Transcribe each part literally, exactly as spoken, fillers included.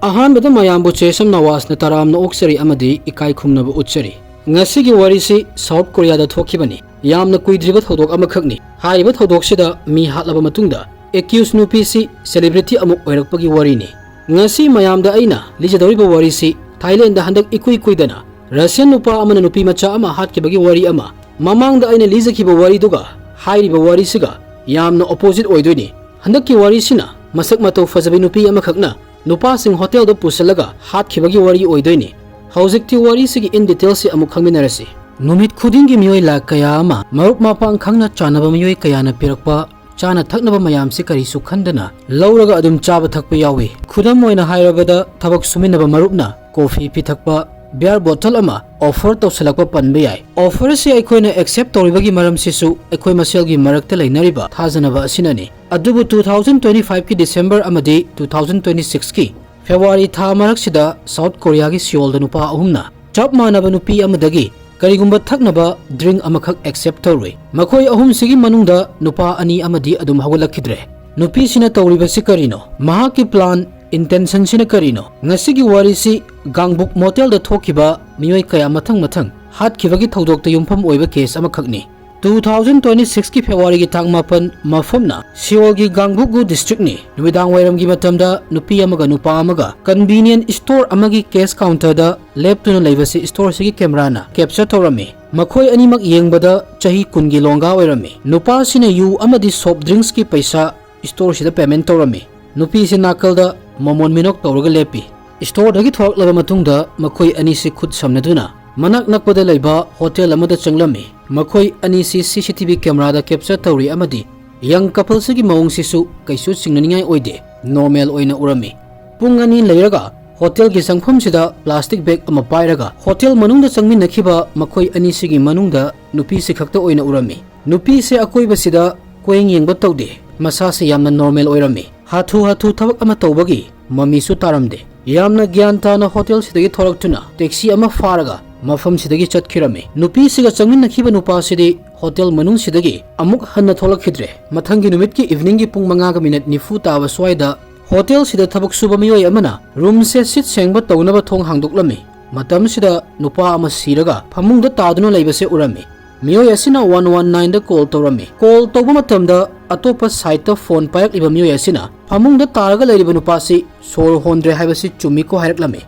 ꯑꯍꯥꯟꯕꯗ ꯃꯌꯥꯝꯕꯨ ꯆꯦꯁꯝ ꯅꯋꯥꯖꯅ ꯇꯔꯥꯝꯅ ꯑꯣꯛꯆꯔꯤ ꯑꯃꯗꯤ ꯏꯀꯥꯏ ꯈꯨꯝꯅꯕ ꯎꯠꯆꯔꯤ꯫ ꯉꯁꯤꯒꯤ ꯋꯥꯔꯤꯁꯤ ꯁꯥꯎꯠ ꯀꯣꯔꯤꯌꯥꯗ ꯊꯣꯛꯈꯤꯕꯅꯤ꯫ ꯌꯥꯝꯅ ꯀꯨꯏꯗ꯭ꯔꯤꯕ ꯊꯧꯗꯣꯛ ꯑꯃꯈꯛꯅꯤ꯫ ꯍꯥꯏꯔꯤꯕ ꯊꯧꯗꯣꯛꯁꯤꯗ ꯃꯤ ꯍꯥꯠꯂꯕ ꯃꯇꯨꯡꯗ ꯑꯦꯀ꯭ꯌꯨꯁ ꯅꯨꯄꯤꯁꯤ ꯁꯦꯂꯤꯕ꯭ꯔꯤꯇꯤ ꯑꯃ ꯑꯣꯏꯔꯛꯄꯒꯤ ꯋꯥꯔꯤꯅꯤ꯫ ꯉꯁꯤ ꯃꯌꯥꯝꯗ ꯑꯩꯅ ꯂꯤꯖꯗꯧꯔꯤꯕ ꯋꯥꯔꯤꯁꯤ ꯊꯥꯏꯂꯦꯟꯗ ꯍꯟꯗꯛ ꯏꯀꯨꯏ ꯀꯨꯏꯗꯅ ꯔꯁꯤꯌꯟ ꯅꯨꯄꯥ ꯑꯃꯅ ꯅꯨꯄꯤ ꯃꯆꯥ ꯑꯃ ꯍꯥꯠꯈꯤꯕꯒꯤ ꯋꯥꯔꯤ ꯑꯃ, ꯃꯃꯥꯡꯗ ꯑꯩꯅ ꯂꯤꯖꯈꯤꯕ ꯋꯥꯔꯤꯗꯨꯒ ꯍꯥꯏꯔꯤꯕ ꯋꯥꯔꯤꯁꯤꯒ ꯌꯥꯝꯅ ꯑꯣꯄꯣꯖꯤꯠ ꯑꯣꯏꯗꯣꯏꯅꯤ꯫ ꯍꯟꯗꯛꯀꯤ ꯋꯥꯔꯤꯁꯤꯅ ꯃꯁꯛ ꯃꯇꯧ ꯐꯖꯕꯤ ꯅꯨꯄꯤ ꯑꯃꯈꯛꯅ ꯅꯨꯄꯥꯁꯤꯡ ꯍꯣꯇꯦꯜꯗ ꯄꯨꯁꯤꯜꯂꯒ ꯍꯥꯠꯈꯤꯕꯒꯤ ꯋꯥꯔꯤ ꯑꯣꯏꯗꯣꯏꯅꯤ꯫ ꯍꯧꯖꯤꯛꯇꯤ ꯋꯥꯔꯤꯁꯤꯒꯤ ꯏꯟ ꯗꯤꯇꯦꯜꯁꯤ ꯑꯃꯨꯛ ꯈꯪꯃꯤꯟꯅꯔꯁꯤ꯫ ꯅꯨꯃꯤꯠ ꯈꯨꯗꯤꯡꯒꯤ ꯃꯤꯑꯣꯏ ꯂꯥꯛ ꯀꯌꯥ ꯑꯃ, ꯃꯔꯨꯞ ꯃꯄꯥꯡ ꯈꯪꯅ ꯆꯥꯟꯅꯕ ꯃꯤꯑꯣꯏ ꯀꯌꯥꯅ ꯄꯤꯔꯛꯄ ꯆꯥꯅ ꯊꯛꯅꯕ ꯃꯌꯥꯝꯁꯤ ꯀꯔꯤꯁꯨ ꯈꯟꯗꯅ ꯂꯧꯔꯒ ꯑꯗꯨꯝ ꯆꯥꯕ ꯊꯛꯄ ꯌꯥꯎꯏ꯫ ꯈꯨꯗꯝ ꯑꯣꯏꯅ ꯍꯥꯏꯔꯕꯗ, ꯊꯕꯛ ꯁꯨꯃꯤꯟꯅꯕ ꯃꯔꯨꯞꯅ ꯀꯣꯐꯤ ꯄꯤꯊꯛꯄ, ꯕꯤꯌꯔ ꯕꯣꯇꯜ ꯑꯃ ꯑꯣꯐꯔ ꯇꯧꯁꯤꯜꯂꯛꯄ ꯄꯟꯕ ꯌꯥꯏ꯫ ꯑꯣꯐꯔꯁꯤ ꯑꯩꯈꯣꯏꯅ ꯑꯦꯛꯁꯦꯞ ꯇꯧꯔꯤꯕꯒꯤ ꯃꯔꯝꯁꯤꯁꯨ ꯑꯩꯈꯣꯏ ꯃꯁꯦꯜꯒꯤ ꯃꯔꯛꯇ ꯂꯩꯅꯔꯤꯕ ꯊꯥꯖꯅꯕ ꯑꯁꯤꯅꯅꯤ꯫ ꯑꯗꯨꯕꯨ two thousand twenty five ꯀꯤ ꯗꯤꯁꯦꯝꯕꯔ ꯑꯃꯗꯤ two thousand twenty six ꯀꯤ ꯐꯦꯕ꯭ꯔꯨꯋꯥꯔꯤ ꯊꯥ ꯃꯔꯛꯁꯤꯗ ꯁꯥꯎꯠ ꯀꯣꯔꯤꯌꯥꯒꯤ ꯁꯤꯑꯣꯜꯗ ꯅꯨꯄꯥ ꯑꯍꯨꯝꯅ ꯆꯞ ꯃꯥꯟꯅꯕ ꯅꯨꯄꯤ ꯑꯃꯗꯒꯤ ꯀꯔꯤꯒꯨꯝꯕ ꯊꯛꯅꯕ ꯗ꯭ꯔꯤꯡ ꯑꯃꯈꯛ ꯑꯦꯛꯁꯦꯞ ꯇꯧꯔꯨꯏ꯫ ꯃꯈꯣꯏ ꯑꯍꯨꯝꯁꯤꯒꯤ ꯃꯅꯨꯡꯗ ꯅꯨꯄꯥ ꯑꯅꯤ ꯑꯃꯗꯤ ꯑꯗꯨꯝ ꯍꯧꯒꯠꯂꯛꯈꯤꯗ꯭ꯔꯦ꯫ ꯅꯨꯄꯤꯁꯤꯅ ꯇꯧꯔꯤꯕꯁꯤ ꯀꯔꯤꯅꯣ? ꯃꯍꯥꯛꯀꯤ ꯄ꯭ꯂꯥꯟ, ꯏꯟꯇꯦꯟꯁꯟꯁꯤꯅ ꯀꯔꯤꯅꯣ? ꯉꯁꯤꯒꯤ ꯋꯥꯔꯤꯁꯤ ꯒꯥꯡꯕꯨꯛ ꯃꯣꯇꯦꯜꯗ ꯊꯣꯛꯈꯤꯕ ꯃꯤꯑꯣꯏ ꯀꯌꯥ ꯃꯊꯪ ꯃꯊꯪ ꯍꯥꯠꯈꯤꯕꯒꯤ ꯊꯧꯗꯣꯛꯇ ꯌꯨꯝꯐꯝ ꯑꯣꯏꯕ ꯀꯦꯁ ꯑꯃꯈꯛꯅꯤ꯫ Two thousand twenty six ꯀꯤ ꯐꯦꯕ꯭ꯔꯨꯋꯥꯔꯤꯒꯤ ꯇꯥꯡ ꯃꯥꯄꯟ, ꯃꯐꯝꯅ ꯁꯤꯑꯣꯜꯒꯤ ꯒꯥꯡꯕꯨꯛꯒꯨ ꯗꯤꯁꯇ꯭ꯔꯤꯛꯅꯤ꯫ ꯅꯨꯃꯤꯗꯥꯡ ꯋꯥꯏꯔꯝꯒꯤ ꯃꯇꯝꯗ ꯅꯨꯄꯤ ꯑꯃꯒ ꯅꯨꯄꯥ ꯑꯃꯒ ꯀꯟꯚꯤꯅꯤꯌꯦꯟ ꯁ꯭ꯇꯣꯔ ꯑꯃꯒꯤ ꯀꯦꯁ ꯀꯥꯎꯟꯇꯔꯗ ꯂꯦꯞꯇꯨꯅ ꯂꯩꯕꯁꯤ ꯁ꯭ꯇꯣꯔꯁꯤꯒꯤ ꯀꯦꯃꯦꯔꯥꯅ ꯀꯦꯞꯆꯔ ꯇꯧꯔꯝꯃꯤ꯫ ꯃꯈꯣꯏ ꯑꯅꯤꯃꯛ ꯌꯦꯡꯕꯗ ꯆꯍꯤ ꯀꯨꯟꯒꯤ ꯂꯣꯡꯒꯥ ꯑꯣꯏꯔꯝꯃꯤ꯫ ꯅꯨꯄꯥꯁꯤꯅ ꯌꯨ ꯑꯃꯗꯤ ꯁꯣꯐ ꯗ꯭ꯔꯤꯡꯛꯁꯀꯤ ꯄꯩꯁꯥ ꯁ꯭ꯇꯣꯔꯁꯤꯗ ꯄꯦꯃꯦꯟ ꯇꯧꯔꯝꯃꯤ꯫ ꯅꯨꯄꯤꯁꯤ ꯅꯥꯀꯜꯗ ꯃꯣꯃꯣꯟ ꯃꯤꯅꯣꯛ ꯇꯧꯔꯒ ꯂꯦꯞꯄꯤ꯫ ꯁ꯭ꯇꯣꯔꯗꯒꯤ ꯊꯣꯔꯛꯂꯕ ꯃꯇꯨꯡꯗ ꯃꯈꯣꯏ ꯑꯅꯤꯁꯤ ꯈꯨꯠ ꯁꯝꯅꯗꯨꯅ ꯃꯅꯥꯛ ꯅꯛꯄꯗ ꯂꯩꯕ ꯍꯣꯇꯦꯜ ꯑꯃꯗ ꯆꯪꯂꯝꯃꯤ꯫ ꯃꯈꯣꯏ ꯑꯅꯤꯁꯤ ꯁꯤ ꯁꯤ ꯇꯤ ꯚꯤ ꯀꯦꯃꯦꯔꯥꯗ ꯀꯦꯞꯆꯔ ꯇꯧꯔꯤ ꯑꯃꯗꯤ ꯌꯪ ꯀꯄꯜꯁꯤꯒꯤ ꯃꯑꯣꯡꯁꯤꯁꯨ ꯀꯩꯁꯨ ꯆꯤꯡꯅꯅꯤꯡꯉꯥꯏ ꯑꯣꯏꯗꯦ, ꯅꯣꯔꯃꯦꯜ ꯑꯣꯏꯅ ꯎꯔꯝꯃꯤ꯫ ꯄꯨꯡ ꯑꯅꯤ ꯂꯩꯔꯒ ꯍꯣꯇꯦꯜꯒꯤ ꯆꯪꯐꯝꯁꯤꯗ ꯄ꯭ꯂꯥꯁꯇꯤꯛ ꯕꯦꯒ ꯑꯃ ꯄꯥꯏꯔꯒ ꯍꯣꯇꯦꯜ ꯃꯅꯨꯡꯗ ꯆꯪꯃꯤꯟꯅꯈꯤꯕ ꯃꯈꯣꯏ ꯑꯅꯤꯁꯤꯒꯤ ꯃꯅꯨꯡꯗ ꯅꯨꯄꯤꯁꯤ ꯈꯛꯇ ꯑꯣꯏꯅ ꯎꯔꯝꯃꯤ꯫ ꯅꯨꯄꯤꯁꯦ ꯑꯀꯣꯏꯕꯁꯤꯗ ꯀꯣꯏꯌꯦꯡ ꯌꯦꯡꯕ ꯇꯧꯗꯦ, ꯃꯁꯥꯁꯦ ꯌꯥꯝꯅ ꯅꯣꯔꯃꯦꯜ ꯑꯣꯏꯔꯝꯃꯤ꯫ ꯍꯥꯊꯨ ꯍꯥꯊꯨ ꯊꯕꯛ ꯑꯃ ꯇꯧꯕꯒꯤ ꯃꯃꯤꯁꯨ ꯇꯥꯔꯝꯗꯦ꯫ ꯌꯥꯝꯅ ꯒ꯭ꯌꯥꯟ ꯇꯥꯅ ꯍꯣꯇꯦꯜꯁꯤꯗꯒꯤ ꯊꯣꯔꯛꯇꯨꯅ ꯇꯦꯛꯁꯤ ꯑꯃ ꯐꯥꯔꯒ ꯃꯐꯝꯁꯤꯗꯒꯤ ꯆꯠꯈꯤꯔꯝꯃꯤ꯫ ꯅꯨꯄꯤꯁꯤꯒ ꯆꯪꯃꯤꯟꯅꯈꯤꯕ ꯅꯨꯄꯥꯁꯤꯗꯤ ꯍꯣꯇꯦꯜ ꯃꯅꯨꯡꯁꯤꯗꯒꯤ ꯑꯃꯨꯛ ꯍꯟꯅ ꯊꯣꯛꯂꯛꯈꯤꯗ꯭ꯔꯦ꯫ ꯃꯊꯪꯒꯤ ꯅꯨꯃꯤꯠꯀꯤ ꯏꯚꯤꯅꯤꯡꯒꯤ ꯄꯨꯡ ꯃꯉꯥꯒ ꯃꯤꯅꯠ ꯅꯤꯐꯨ ꯇꯥꯕ ꯁ꯭ꯋꯥꯏꯗ ꯍꯣꯇꯦꯜꯁꯤꯗ ꯊꯕꯛ ꯁꯨꯕ ꯃꯤꯑꯣꯏ ꯑꯃꯅ ꯔꯨꯝꯁꯦ ꯁꯤꯠ ꯁꯦꯡꯕ ꯇꯧꯅꯕ ꯊꯣꯡ ꯍꯥꯡꯗꯣꯛꯂꯝꯃꯤ꯫ ꯃꯇꯝꯁꯤꯗ ꯅꯨꯄꯥ ꯑꯃ ꯁꯤꯔꯒ ꯐꯃꯨꯡꯗ ꯇꯥꯗꯨꯅ ꯂꯩꯕꯁꯦ ꯎꯔꯝꯃꯤ꯫ ꯃꯤꯑꯣꯏ ꯑꯁꯤꯅ ꯋꯥꯟ ꯋꯥꯟ ꯅꯥꯏꯟꯗ ꯀꯣꯜ ꯇꯧꯔꯝꯃꯤ꯫ ꯀꯣꯜ ꯇꯧꯕ ꯃꯇꯝꯗ ꯑꯇꯣꯞꯄ ꯁꯥꯏꯠꯇ ꯐꯣꯟ ꯄꯥꯏꯔꯛꯂꯤꯕ ꯃꯤꯑꯣꯏ ꯑꯁꯤꯅ ꯐꯃꯨꯡꯗ ꯇꯥꯔꯒ ꯂꯩꯔꯤꯕ ꯅꯨꯄꯥꯁꯤ ꯁꯣꯔ ꯍꯣꯟꯗ꯭ꯔꯦ ꯍꯥꯏꯕꯁꯤ ꯆꯨꯝꯃꯤꯀꯣ ꯍꯥꯏꯔꯛꯂꯝꯃꯤ꯫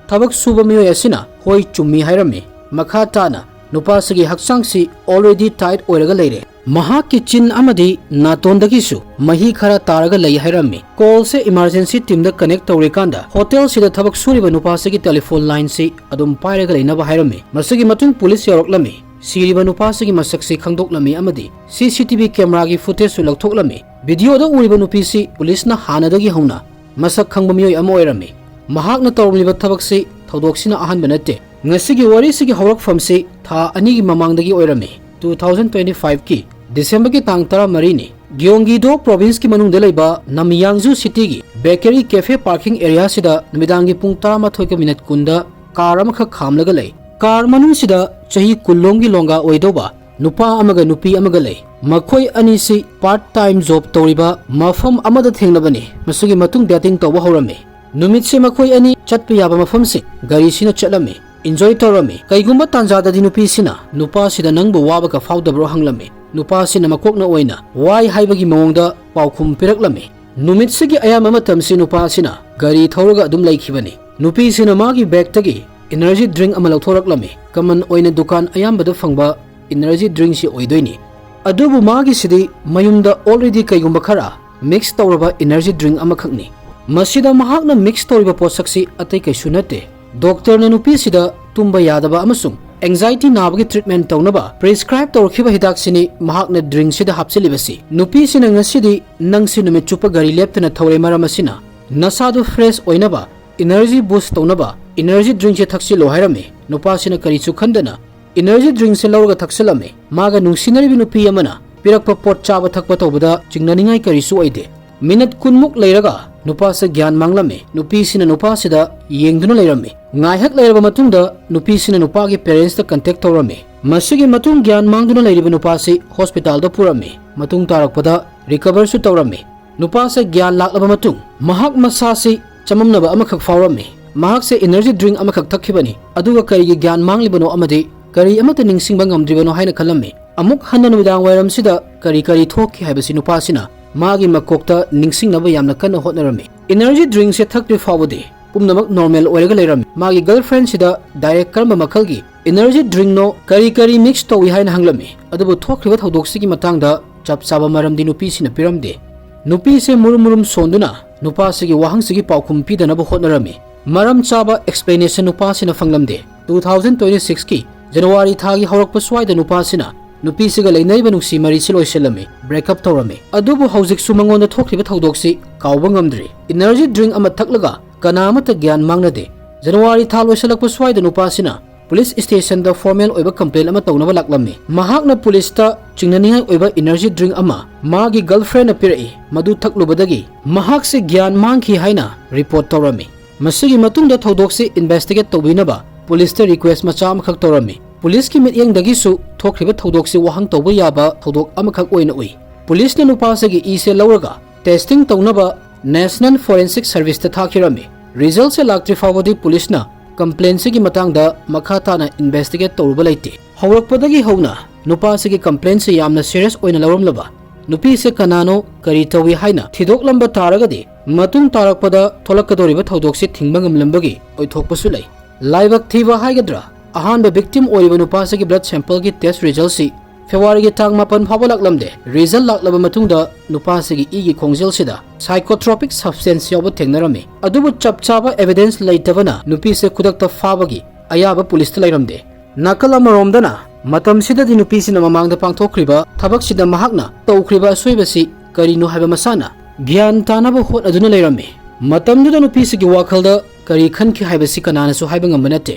ꯊꯕꯛ ꯁꯨꯕ ꯃꯤꯑꯣꯏ ꯑꯁꯤꯅ ꯍꯣꯏ ꯆꯨꯝꯃꯤ ꯍꯥꯏꯔꯝꯃꯤ꯫ ꯃꯈꯥ ꯇꯥꯅ ꯅꯨꯄꯥꯁꯤꯒꯤ ꯍꯛꯆꯥꯡꯁꯤ already tight ꯑꯣꯏꯔꯒ ꯂꯩꯔꯦ꯫ ꯃꯍꯥꯛꯀꯤ ꯆꯤꯟ ꯑꯃꯗꯤ ꯅꯥꯇꯣꯟꯗꯒꯤꯁꯨ ꯃꯍꯤ ꯈꯔ ꯇꯥꯔꯒ ꯂꯩ ꯍꯥꯏꯔꯝꯃꯤ꯫ ꯀꯣꯜꯁꯦ ꯏꯃꯥꯔꯖꯦꯟꯁꯤ ꯇꯤꯝꯗ ꯀꯅꯦꯛ ꯇꯧꯔꯤꯀꯥꯟꯗ ꯍꯣꯇꯦꯜꯁꯤꯗ ꯊꯕꯛ ꯁꯨꯔꯤꯕ ꯅꯨꯄꯥꯁꯤꯒꯤ ꯇꯦꯂꯤꯐꯣꯟ ꯂꯥꯏꯟꯁꯤ ꯑꯗꯨꯝ ꯄꯥꯏꯔꯒ ꯂꯩꯅꯕ ꯍꯥꯏꯔꯝꯃꯤ꯫ ꯃꯁꯤꯒꯤ ꯃꯇꯨꯡ ꯄꯨꯂꯤꯁ ꯌꯧꯔꯛꯂꯝꯃꯤ꯫ ꯁꯤꯔꯤꯕ ꯅꯨꯄꯥꯁꯤꯒꯤ ꯃꯁꯛꯁꯤ ꯈꯪꯗꯣꯛꯂꯝꯃꯤ ꯑꯃꯗꯤ ꯁꯤ ꯁꯤ ꯇꯤ ꯚꯤ ꯀꯦꯃꯦꯔꯥꯒꯤ ꯐꯨꯇꯦꯖꯁꯨ ꯂꯧꯊꯣꯛꯂꯝꯃꯤ꯫ ꯚꯤꯗꯤꯑꯣꯗ ꯎꯔꯤꯕ ꯅꯨꯄꯤꯁꯤ ꯄꯨꯂꯤꯁꯅ ꯍꯥꯟꯅꯗꯒꯤ ꯍꯧꯅ ꯃꯁꯛ ꯈꯪꯕ ꯃꯤꯑꯣꯏ ꯑꯃ ꯑꯣꯏꯔꯝꯃꯤ꯫ ꯃꯍꯥꯛꯅ ꯇꯧꯔꯝꯂꯤꯕ ꯊꯕꯛꯁꯤ ꯊꯧꯗꯣꯛꯁꯤꯅ ꯑꯍꯥꯟꯕ ꯅꯠꯇꯦ꯫ ꯉꯁꯤꯒꯤ ꯋꯥꯔꯤꯁꯤꯒꯤ ꯍꯧꯔꯛꯐꯝꯁꯤ ꯊꯥ ꯑꯅꯤꯒꯤ ꯃꯃꯥꯡꯗꯒꯤ ꯑꯣꯏꯔꯝꯃꯤ꯫ ꯇꯨ ꯊꯥꯎꯖꯟ ꯇ꯭ꯋꯦꯟꯇꯤ ꯐꯥꯏꯚꯀꯤ ꯗꯤꯁꯦꯝꯕꯔꯒꯤ ꯇꯥꯡ ꯇꯔꯥꯃꯔꯤꯅꯤ꯫ ꯒ꯭ꯌꯣꯡꯒꯤꯗꯣ ꯄ꯭ꯔꯣꯚꯤꯟꯁꯀꯤ ꯃꯅꯨꯡꯗ ꯂꯩꯕ ꯅꯝꯌꯥꯡꯖꯨ ꯁꯤꯇꯤꯒꯤ ꯕꯦꯀꯔꯤ ꯀꯦꯐꯦ ꯄꯥꯔꯀꯤꯡ ꯑꯦꯔꯤꯌꯥꯁꯤꯗ ꯅꯨꯃꯤꯗꯥꯡꯒꯤ ꯄꯨꯡ ꯇꯔꯥꯃꯥꯊꯣꯏꯒ ꯃꯤꯅꯠ ꯀꯨꯟꯗ ꯀꯥꯔ ꯑꯃꯈꯛ ꯈꯥꯝꯂꯒ ꯂꯩ꯫ ꯀꯥꯔ ꯃꯅꯨꯡꯁꯤꯗ ꯆꯍꯤ ꯀꯨꯟꯂꯣꯝꯒꯤ ꯂꯣꯡꯒꯥ ꯑꯣꯏꯗꯧꯕ ꯅꯨꯄꯥ ꯑꯃꯒ ꯅꯨꯄꯤ ꯑꯃꯒ ꯂꯩ꯫ ꯃꯈꯣꯏ ꯑꯅꯤꯁꯤ ꯄꯥꯔꯠ ꯇꯥꯏꯝ ꯖꯣꯕ ꯇꯧꯔꯤꯕ ꯃꯐꯝ ꯑꯃꯗ ꯊꯦꯡꯅꯕꯅꯤ꯫ ꯃꯁꯤꯒꯤ ꯃꯇꯨꯡ ꯗꯦꯇꯤꯡ ꯇꯧꯕ ꯍꯧꯔꯝꯃꯤ꯫ ꯅꯨꯃꯤꯠꯁꯤ ꯃꯈꯣꯏ ꯑꯅꯤ ꯆꯠꯄ ꯌꯥꯕ ꯃꯐꯝꯁꯤꯡ ꯒꯥꯔꯤꯁꯤꯅ ꯆꯠꯂꯝꯃꯤ, ꯏꯟꯖꯣꯏ ꯇꯧꯔꯝꯃꯤ꯫ ꯀꯩꯒꯨꯝꯕ ꯇꯥꯟꯖꯥꯗꯗꯤ ꯅꯨꯄꯤꯁꯤꯅ ꯅꯨꯄꯥꯁꯤꯗ "ꯅꯪꯕꯨ ꯋꯥꯕꯒ ꯐꯥꯎꯗꯕ꯭ꯔꯣ?" ꯍꯪꯂꯝꯃꯤ꯫ ꯅꯨꯄꯥꯁꯤꯅ ꯃꯀꯣꯛꯅ ꯑꯣꯏꯅ "ꯋꯥꯏ" ꯍꯥꯏꯕꯒꯤ ꯃꯑꯣꯡꯗ ꯄꯥꯎꯈꯨꯝ ꯄꯤꯔꯛꯂꯝꯃꯤ꯫ ꯅꯨꯃꯤꯠꯁꯤꯒꯤ ꯑꯌꯥꯝꯕ ꯃꯇꯝꯁꯤ ꯅꯨꯄꯥꯁꯤꯅ ꯒꯥꯔꯤ ꯊꯧꯔꯒ ꯑꯗꯨꯝ ꯂꯩꯈꯤꯕꯅꯤ꯫ ꯅꯨꯄꯤꯁꯤꯅ ꯃꯥꯒꯤ ꯕꯦꯒꯇꯒꯤ ꯏꯅꯔꯖꯤ ꯗ꯭ꯔꯤꯡ ꯑꯃ ꯂꯧꯊꯣꯔꯛꯂꯝꯃꯤ꯫ ꯀꯃꯟ ꯑꯣꯏꯅ ꯗꯨꯀꯥꯟ ꯑꯌꯥꯝꯕꯗ ꯐꯪꯕ ꯏꯅꯔꯖꯤ ꯗ꯭ꯔꯤꯡꯁꯤ ꯑꯣꯏꯗꯣꯏꯅꯤ꯫ ꯑꯗꯨꯕꯨ ꯃꯥꯒꯤꯁꯤꯗꯤ ꯃꯌꯨꯝꯗ already ꯀꯩꯒꯨꯝꯕ ꯈꯔ ꯃꯤꯛꯁ ꯇꯧꯔꯕ ꯏꯅꯔꯖꯤ ꯗ꯭ꯔꯤꯡ ꯑꯃꯈꯛꯅꯤ꯫ ꯃꯁꯤꯗ ꯃꯍꯥꯛꯅ ꯃꯤꯛꯁ ꯇꯧꯔꯤꯕ ꯄꯣꯠꯁꯛꯁꯤ ꯑꯇꯩ ꯀꯩꯁꯨ ꯅꯠꯇꯦ꯫ ꯗꯣꯛꯇꯔꯅ ꯅꯨꯄꯤꯁꯤꯗ ꯇꯨꯝꯕ ꯌꯥꯗꯕ ꯑꯃꯁꯨꯡ ꯑꯦꯡꯖꯥꯏꯇꯤ ꯅꯥꯕꯒꯤ ꯇ꯭ꯔꯤꯠꯃꯦꯟ ꯇꯧꯅꯕ ꯄ꯭ꯔꯤꯁꯀ꯭ꯔꯥꯏꯕ ꯇꯧꯔꯛꯈꯤꯕ ꯍꯤꯗꯥꯛꯁꯤꯅꯤ ꯃꯍꯥꯛꯅ ꯗ꯭ꯔꯤꯡꯁꯤꯗ ꯍꯥꯞꯆꯤꯜꯂꯤꯕꯁꯤ꯫ ꯅꯨꯄꯤꯁꯤꯅ ꯉꯁꯤꯗꯤ ꯅꯪꯁꯤ ꯅꯨꯃꯤꯠ ꯆꯨꯞꯄ ꯒꯥꯔꯤ ꯂꯦꯞꯇꯅ ꯊꯧꯔꯦ, ꯃꯔꯝ ꯑꯁꯤꯅ ꯅꯁꯥꯗꯨ ꯐ꯭ꯔꯦꯁ ꯑꯣꯏꯅꯕ, ꯏꯅꯔꯖꯤ ꯕꯨꯁ ꯇꯧꯅꯕ ꯏꯅꯔꯖꯤ ꯗ꯭ꯔꯤꯡꯁꯦ ꯊꯛꯆꯤꯜꯂꯣ ꯍꯥꯏꯔꯝꯃꯤ꯫ ꯅꯨꯄꯥꯁꯤꯅ ꯀꯔꯤꯁꯨ ꯈꯟꯗꯅ ꯏꯅꯔꯖꯤ ꯗ꯭ꯔꯤꯡꯁꯦ ꯂꯧꯔꯒ ꯊꯛꯆꯤꯜꯂꯝꯃꯤ꯫ ꯃꯥꯒ ꯅꯨꯡꯁꯤꯅꯔꯤꯕ ꯅꯨꯄꯤ ꯑꯃꯅ ꯄꯤꯔꯛꯄ ꯄꯣꯠ ꯆꯥꯕ ꯊꯛꯄ ꯇꯧꯕꯗ ꯆꯤꯡꯅꯅꯤꯡꯉꯥꯏ ꯀꯔꯤꯁꯨ ꯑꯣꯏꯗꯦ꯫ ꯃꯤꯅꯠ ꯀꯨꯟꯃꯨꯛ ꯂꯩꯔꯒ ꯅꯨꯄꯥꯁꯦ ꯒ꯭ꯌꯥꯟ ꯃꯥꯡꯂꯝꯃꯤ꯫ ꯅꯨꯄꯤꯁꯤꯅ ꯅꯨꯄꯥꯁꯤꯗ ꯌꯦꯡꯗꯨꯅ ꯂꯩꯔꯝꯃꯤ꯫ ꯉꯥꯏꯍꯥꯛ ꯂꯩꯔꯕ ꯃꯇꯨꯡꯗ ꯅꯨꯄꯤꯁꯤꯅ ꯅꯨꯄꯥꯒꯤ ꯄꯦꯔꯦꯟꯁꯇ ꯀꯟꯇꯦꯛ ꯇꯧꯔꯝꯃꯤ꯫ ꯃꯁꯤꯒꯤ ꯃꯇꯨꯡ ꯒ꯭ꯌꯥꯟ ꯃꯥꯡꯗꯨꯅ ꯂꯩꯔꯤꯕ ꯅꯨꯄꯥꯁꯤ ꯍꯣꯁꯄꯤꯇꯥꯜꯗ ꯄꯨꯔꯝꯃꯤ꯫ ꯃꯇꯨꯡ ꯇꯥꯔꯛꯄꯗ ꯔꯤꯀꯚꯔꯁꯨ ꯇꯧꯔꯝꯃꯤ꯫ ꯅꯨꯄꯥꯁꯦ ꯒ꯭ꯌꯥꯟ ꯂꯥꯛꯂꯕ ꯃꯇꯨꯡ ꯃꯍꯥꯛ ꯃꯁꯥꯁꯤ ꯆꯃꯝꯅꯕ ꯑꯃꯈꯛ ꯐꯥꯎꯔꯝꯃꯤ꯫ ꯃꯍꯥꯛꯁꯦ energy drink ꯑꯃꯈꯛ ꯊꯛꯈꯤꯕꯅꯤ, ꯑꯗꯨꯒ ꯀꯔꯤꯒꯤ ꯒ꯭ꯌꯥꯟ ꯃꯥꯡꯂꯤꯕꯅꯣ ꯑꯃꯗꯤ ꯀꯔꯤ ꯑꯃꯠꯇ ꯅꯤꯡꯁꯤꯡꯕ ꯉꯝꯗ꯭ꯔꯤꯕꯅꯣ ꯍꯥꯏꯅ ꯈꯜꯂꯝꯃꯤ꯫ ꯑꯃꯨꯛ ꯍꯟꯅ ꯅꯨꯃꯤꯗꯥꯡ ꯋꯥꯏꯔꯝꯁꯤꯗ ꯀꯔꯤ ꯀꯔꯤ ꯊꯣꯛꯈꯤ ꯍꯥꯏꯕꯁꯤ ꯅꯨꯄꯥꯁꯤꯅ ꯃꯥꯒꯤ ꯃꯀꯣꯛꯇ ꯅꯤꯡꯁꯤꯡꯅꯕ ꯌꯥꯝꯅ ꯀꯟꯅ ꯍꯣꯠꯅꯔꯝꯃꯤ꯫ Energy drinkꯁꯦ ꯊꯛꯇ꯭ꯔꯤ ꯐꯥꯎꯕꯗꯤ ꯄꯨꯝꯅꯃꯛ normal ꯑꯣꯏꯔꯒ ꯂꯩꯔꯝꯃꯤ꯫ ꯃꯥꯒꯤ girlfriendꯁꯤꯗ direct ꯀꯔꯝꯕ ꯃꯈꯜꯒꯤ energy drinkꯅꯣ, ꯀꯔꯤ ꯀꯔꯤ mix ꯇꯧꯏ ꯍꯥꯏꯅ ꯍꯪꯂꯝꯃꯤ꯫ ꯑꯗꯨꯕꯨ ꯊꯣꯛꯈ꯭ꯔꯤꯕ ꯊꯧꯗꯣꯛꯁꯤꯒꯤ ꯃꯇꯥꯡꯗ ꯆꯞ ꯆꯥꯕ ꯃꯔꯝꯗꯤ ꯅꯨꯄꯤꯁꯤꯅ ꯄꯤꯔꯝꯗꯦ꯫ ꯅꯨꯄꯤꯁꯦ ꯃꯨꯔꯨꯝ ꯃꯨꯔꯨꯝ ꯁꯣꯟꯗꯨꯅ ꯅꯨꯄꯥꯁꯤꯒꯤ ꯋꯥꯍꯪꯁꯤꯒꯤ ꯄꯥꯎꯈꯨꯝ ꯄꯤꯗꯅꯕ ꯍꯣꯠꯅꯔꯝꯃꯤ꯫ ꯃꯔꯝ ꯆꯥꯕ explanation ꯅꯨꯄꯥꯁꯤꯅ ꯐꯪꯂꯝꯗꯦ꯫ Two thousand twenty sixꯀꯤ January ꯊꯥꯒꯤ ꯍꯧꯔꯛꯄ ꯁ꯭ꯋꯥꯏꯗ ꯅꯨꯄꯥꯁꯤꯅ ꯅꯨꯄꯤꯁꯤꯒ ꯂꯩꯅꯔꯤꯕ ꯅꯨꯡꯁꯤ ꯃꯔꯤꯁꯤ ꯂꯣꯏꯁꯤꯜꯂꯝꯃꯤ, break up ꯇꯧꯔꯝꯃꯤ꯫ ꯑꯗꯨꯕꯨ ꯍꯧꯖꯤꯛꯁꯨ ꯃꯉꯣꯟꯗ ꯊꯣꯛꯈꯤꯕ ꯊꯧꯗꯣꯛꯁꯤ ꯀꯥꯎꯕ ꯉꯝꯗ꯭ꯔꯤ꯫ Energy drink ꯑꯃ ꯊꯛꯂꯒ ꯀꯅꯥ ꯑꯃꯠꯇ ꯒ꯭ꯌꯥꯟ ꯃꯥꯡꯅꯗꯦ꯫ January ꯊꯥ ꯂꯣꯏꯁꯤꯜꯂꯛꯄ ꯁ꯭ꯋꯥꯏꯗ ꯅꯨꯄꯥꯁꯤꯅ police stationꯗ formal ꯑꯣꯏꯕ complaint ꯑꯃ ꯇꯧꯅꯕ ꯂꯥꯛꯂꯝꯃꯤ꯫ ꯃꯍꯥꯛꯅ policeꯇ ꯆꯤꯡꯅꯅꯤꯡꯉꯥꯏ ꯑꯣꯏꯕ energy drink ꯑꯃ ꯃꯥꯒꯤ girlfriendꯅ ꯄꯤꯔꯛꯏ, ꯃꯗꯨ ꯊꯛꯂꯨꯕꯗꯒꯤ ꯃꯍꯥꯛꯁꯦ ꯒ꯭ꯌꯥꯟ ꯃꯥꯡꯈꯤ ꯍꯥꯏꯅ report ꯇꯧꯔꯝꯃꯤ꯫ ꯃꯁꯤꯒꯤ ꯃꯇꯨꯡꯗ ꯊꯧꯗꯣꯛꯁꯤ investigate ꯇꯧꯕꯤꯅꯕ policeꯇ request ꯃꯆꯥ ꯑꯃꯈꯛ ꯇꯧꯔꯝꯃꯤ꯫ Policeꯀꯤ ꯃꯤꯠꯌꯦꯡꯗꯒꯤꯁꯨ ꯊꯣꯛꯈ꯭ꯔꯤꯕ ꯊꯧꯗꯣꯛꯁꯤ ꯋꯥꯍꯪ ꯇꯧꯕ ꯌꯥꯕ ꯊꯧꯗꯣꯛ ꯑꯃꯈꯛ ꯑꯣꯏꯅ ꯎꯏ꯫ Policeꯅ ꯅꯨꯄꯥꯁꯤꯒꯤ ꯏꯁꯦ ꯂꯧꯔꯒ testing ꯇꯧꯅꯕ National Forensic Serviceꯇ ꯊꯥꯈꯤꯔꯝꯃꯤ꯫ Resultꯁꯦ ꯂꯥꯛꯇ꯭ꯔꯤ ꯐꯥꯎꯕꯗꯤ policeꯅ complaintꯁꯤꯒꯤ ꯃꯇꯥꯡꯗ ꯃꯈꯥ ꯇꯥꯅ investigate ꯇꯧꯔꯨꯕ ꯂꯩꯇꯦ꯫ ꯍꯧꯔꯛꯄꯗꯒꯤ ꯍꯧꯅ ꯅꯨꯄꯥꯁꯤꯒꯤ complaintꯁꯤ ꯌꯥꯝꯅ serious ꯑꯣꯏꯅ ꯂꯧꯔꯝꯂꯕ, ꯅꯨꯄꯤꯁꯦ ꯀꯅꯥꯅꯣ, ꯀꯔꯤ ꯇꯧꯏ ꯍꯥꯏꯅ ꯊꯤꯗꯣꯛꯂꯝꯕ ꯇꯥꯔꯒꯗꯤ ꯃꯇꯨꯡ ꯇꯥꯔꯛꯄꯗ ꯊꯣꯛꯂꯛꯀꯗꯧꯔꯤꯕ ꯊꯧꯗꯣꯛꯁꯤ ꯊꯤꯡꯕ ꯉꯝꯂꯝꯕꯒꯤ ꯑꯣꯏꯊꯣꯛꯄꯁꯨ ꯂꯩ꯫ ꯂꯥꯏꯕꯛ ꯊꯤꯕ ꯍꯥꯏꯒꯗ꯭ꯔꯥ, ꯑꯍꯥꯟꯕ victim ꯑꯣꯏꯔꯤꯕ ꯅꯨꯄꯥꯁꯤꯒꯤ blood sampleꯒꯤ test resultꯁꯤ Februaryꯒꯤ ꯇꯥꯡ ꯃꯥꯄꯟ ꯐꯥꯎꯕ ꯂꯥꯛꯂꯝꯗꯦ꯫ Result ꯂꯥꯛꯂꯕ ꯃꯇꯨꯡꯗ ꯅꯨꯄꯥꯁꯤꯒꯤ ꯏꯒꯤ ꯈꯣꯡꯖꯦꯜꯁꯤꯗ psychotropic substance ꯌꯥꯎꯕ ꯊꯦꯡꯅꯔꯝꯃꯤ꯫ ꯑꯗꯨꯕꯨ ꯆꯞ ꯆꯥꯕ evidence ꯂꯩꯇꯕꯅ ꯅꯨꯄꯤꯁꯦ ꯈꯨꯗꯛꯇ ꯐꯥꯕꯒꯤ ꯑꯌꯥꯕ policeꯇ ꯂꯩꯔꯝꯗꯦ꯫ ꯅꯥꯀꯜ ꯑꯃꯔꯣꯝꯗꯅ ꯃꯇꯝꯁꯤꯗꯗꯤ ꯅꯨꯄꯤꯁꯤꯅ ꯃꯃꯥꯡꯗ ꯄꯥꯡꯊꯣꯛꯈ꯭ꯔꯤꯕ ꯊꯕꯛꯁꯤꯗ ꯃꯍꯥꯛꯅ ꯇꯧꯈ꯭ꯔꯤꯕ ꯑꯁꯣꯏꯕꯁꯤ ꯀꯔꯤꯅꯣ ꯍꯥꯏꯕ ꯃꯁꯥꯅ ꯒ꯭ꯌꯥꯟ ꯇꯥꯅꯕ ꯍꯣꯠꯅꯗꯨꯅ ꯂꯩꯔꯝꯃꯤ꯫ ꯃꯇꯝꯗꯨꯗ ꯅꯨꯄꯤꯁꯤꯒꯤ ꯋꯥꯈꯜꯗ ꯀꯔꯤ ꯈꯟꯈꯤ ꯍꯥꯏꯕꯁꯤ ꯀꯅꯥꯅꯁꯨ ꯍꯥꯏꯕ ꯉꯝꯕ ꯅꯠꯇꯦ꯫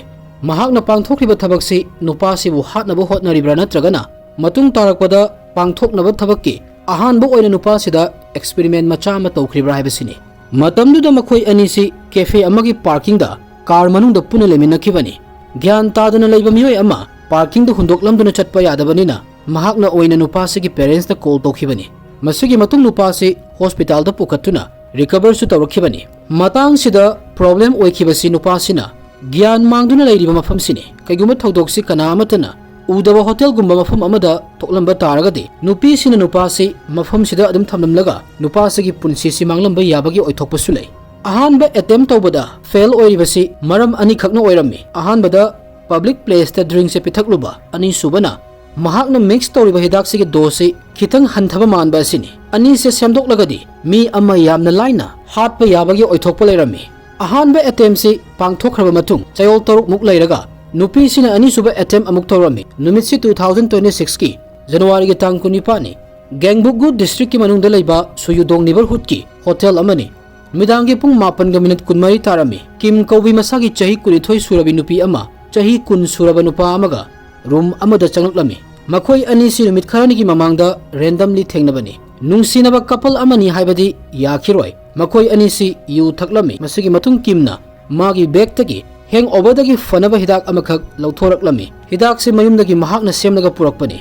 ꯃꯍꯥꯛꯅ ꯄꯥꯡꯊꯣꯛꯈ꯭ꯔꯤꯕ ꯊꯕꯛꯁꯤ ꯅꯨꯄꯥꯁꯤꯕꯨ ꯍꯥꯠꯅꯕ ꯍꯣꯠꯅꯔꯤꯕ꯭ꯔꯥ ꯅꯠꯇ꯭ꯔꯒꯅ ꯃꯇꯨꯡ ꯇꯥꯔꯛꯄꯗ ꯄꯥꯡꯊꯣꯛꯅꯕ ꯊꯕꯛꯀꯤ ꯑꯍꯥꯟꯕ ꯑꯣꯏꯅ ꯅꯨꯄꯥꯁꯤꯗ experiment ꯃꯆꯥ ꯑꯃ ꯇꯧꯈ꯭ꯔꯤꯕ꯭ꯔꯥ ꯍꯥꯏꯕꯁꯤꯅꯤ꯫ ꯃꯇꯝꯗꯨꯗ ꯃꯈꯣꯏ ꯑꯅꯤꯁꯤ cafe ꯑꯃꯒꯤ parkingꯗ car ꯃꯅꯨꯡꯗ ꯄꯨꯟꯅ ꯂꯩꯃꯤꯟꯅꯈꯤꯕꯅꯤ꯫ ꯒ꯭ꯌꯥꯟ ꯇꯥꯗꯅ ꯂꯩꯕ ꯃꯤꯑꯣꯏ ꯑꯃ parkingꯗ ꯍꯨꯟꯗꯣꯛꯂꯝꯗꯨꯅ ꯆꯠꯄ ꯌꯥꯗꯕꯅꯤꯅ ꯃꯍꯥꯛꯅ ꯑꯣꯏꯅ ꯅꯨꯄꯥꯁꯤꯒꯤ parentsꯇ call ꯇꯧꯈꯤꯕꯅꯤ꯫ ꯃꯁꯤꯒꯤ ꯃꯇꯨꯡ ꯅꯨꯄꯥꯁꯤ ꯍꯣꯁꯄꯤꯇꯥꯜꯗ ꯄꯨꯈꯠꯇꯨꯅ ꯔꯤꯀꯚꯔꯁꯨ ꯇꯧꯔꯛꯈꯤꯕꯅꯤ꯫ ꯃꯇꯥꯡꯁꯤꯗ ꯄ꯭ꯔꯣꯕ꯭ꯂꯦꯝ ꯑꯣꯏꯈꯤꯕꯁꯤ ꯅꯨꯄꯥꯁꯤꯅ ꯒ꯭ꯌꯥꯟ ꯃꯥꯡꯗꯨꯅ ꯂꯩꯔꯤꯕ ꯃꯐꯝꯁꯤꯅꯤ꯫ ꯀꯩꯒꯨꯝꯕ ꯊꯧꯗꯣꯛꯁꯤ ꯀꯅꯥ ꯑꯃꯠꯇꯅ ꯎꯗꯕ ꯍꯣꯇꯦꯜꯒꯨꯝꯕ ꯃꯐꯝ ꯑꯃꯗ ꯊꯣꯛꯂꯝꯕ ꯇꯥꯔꯒꯗꯤ, ꯅꯨꯄꯤꯁꯤꯅ ꯅꯨꯄꯥꯁꯤ ꯃꯐꯝꯁꯤꯗ ꯑꯗꯨꯝ ꯊꯝꯂꯝꯂꯒ ꯅꯨꯄꯥꯁꯤꯒꯤ ꯄꯨꯟꯁꯤꯁꯤ ꯃꯥꯡꯂꯝꯕ ꯌꯥꯕꯒꯤ ꯑꯣꯏꯊꯣꯛꯄꯁꯨ ꯂꯩ꯫ ꯑꯍꯥꯟꯕ ꯑꯦꯇꯦꯝ ꯇꯧꯕꯗ ꯐꯦꯜ ꯑꯣꯏꯔꯤꯕꯁꯤ ꯃꯔꯝ ꯑꯅꯤꯈꯛꯅ ꯑꯣꯏꯔꯝꯃꯤ꯫ ꯑꯍꯥꯟꯕꯗ, ꯄꯕ꯭ꯂꯤꯛ ꯄ꯭ꯂꯦꯁꯇ ꯗ꯭ꯔꯤꯡꯁꯦ ꯄꯤꯊꯛꯂꯨꯕ꯫ ꯑꯅꯤꯁꯨꯕꯅ, ꯃꯍꯥꯛꯅ ꯃꯤꯛꯁ ꯇꯧꯔꯤꯕ ꯍꯤꯗꯥꯛꯁꯤꯒꯤ ꯗꯣꯁꯁꯤ ꯈꯤꯇꯪ ꯍꯟꯊꯕ ꯃꯥꯟꯕ ꯑꯁꯤꯅꯤ꯫ ꯑꯅꯤꯁꯦ ꯁꯦꯝꯗꯣꯛꯂꯒꯗꯤ ꯃꯤ ꯑꯃ ꯌꯥꯝꯅ ꯂꯥꯏꯅ ꯍꯥꯠꯄ ꯌꯥꯕꯒꯤ ꯑꯣꯏꯊꯣꯛꯄ ꯂꯩꯔꯝꯃꯤ꯫ ꯑꯍꯥꯟꯕ ꯑꯦꯇꯦꯝꯁꯤ ꯄꯥꯡꯊꯣꯛꯈ꯭ꯔꯕ ꯃꯇꯨꯡ ꯆꯌꯣꯜ ꯇꯔꯨꯛꯃꯨꯛ ꯂꯩꯔꯒ ꯅꯨꯄꯤꯁꯤꯅ ꯑꯅꯤꯁꯨꯕ ꯑꯦꯇꯦꯝ ꯑꯃꯨꯛ ꯇꯧꯔꯝꯃꯤ꯫ ꯅꯨꯃꯤꯠꯁꯤ ꯇꯨ ꯊꯥꯎꯖꯟ ꯇ꯭ꯋꯦꯟꯇꯤ ꯁꯤꯛꯁꯀꯤ ꯖꯅꯋꯥꯔꯤꯒꯤ ꯇꯥꯡ ꯀꯨꯟꯅꯤꯄꯥꯟꯅꯤ꯫ ꯒꯦꯡꯕꯨꯛꯒꯨ ꯗꯤꯁꯇ꯭ꯔꯤꯛꯀꯤ ꯃꯅꯨꯡꯗ ꯂꯩꯕ ꯁꯨꯌꯨꯗꯣꯡ ꯅꯤꯕꯔꯍꯨꯗꯀꯤ ꯍꯣꯇꯦꯜ ꯑꯃꯅꯤ꯫ ꯅꯨꯃꯤꯗꯥꯡꯒꯤ ꯄꯨꯡ ꯃꯥꯄꯟꯒ ꯃꯤꯅꯤꯠ ꯀꯨꯟꯃꯔꯤ ꯇꯥꯔꯝꯃꯤ꯫ ꯀꯤꯝ ꯀꯧꯕꯤ ꯃꯁꯥꯒꯤ ꯆꯍꯤ ꯀꯨꯟꯅꯤꯊꯣꯏ ꯁꯨꯔꯕꯤ ꯅꯨꯄꯤ ꯑꯃ, ꯆꯍꯤ ꯀꯨꯟ ꯁꯨꯔꯕ ꯅꯨꯄꯥ ꯑꯃꯒ ꯔꯨꯝ ꯑꯃꯗ ꯆꯪꯂꯛꯂꯝꯃꯤ꯫ ꯃꯈꯣꯏ ꯑꯅꯤꯁꯤ ꯅꯨꯃꯤꯠ ꯈꯔꯅꯤꯒꯤ ꯃꯃꯥꯡꯗ ꯔꯦꯟꯗꯝꯂꯤ ꯊꯦꯡꯅꯕꯅꯤ꯫ ꯅꯨꯡꯁꯤꯅꯕ ꯀꯄꯜ ꯑꯃꯅꯤ ꯍꯥꯏꯕꯗꯤ ꯌꯥꯈꯤꯔꯣꯏ꯫ ꯃꯈꯣꯏ ꯑꯅꯤꯁꯤ ꯌꯨ ꯊꯛꯂꯝꯃꯤ꯫ ꯃꯁꯤꯒꯤ ꯃꯇꯨꯡ ꯀꯤꯝꯅ ꯃꯥꯒꯤ ꯕꯦꯒꯇꯒꯤ ꯍꯦꯡꯑꯣꯚꯔꯗꯒꯤ ꯐꯅꯕ ꯍꯤꯗꯥꯛ ꯑꯃꯈꯛ ꯂꯧꯊꯣꯔꯛꯂꯝꯃꯤ꯫ ꯍꯤꯗꯥꯛꯁꯤ ꯃꯌꯨꯝꯗꯒꯤ ꯃꯍꯥꯛꯅ ꯁꯦꯝꯂꯒ ꯄꯨꯔꯛꯄꯅꯤ꯫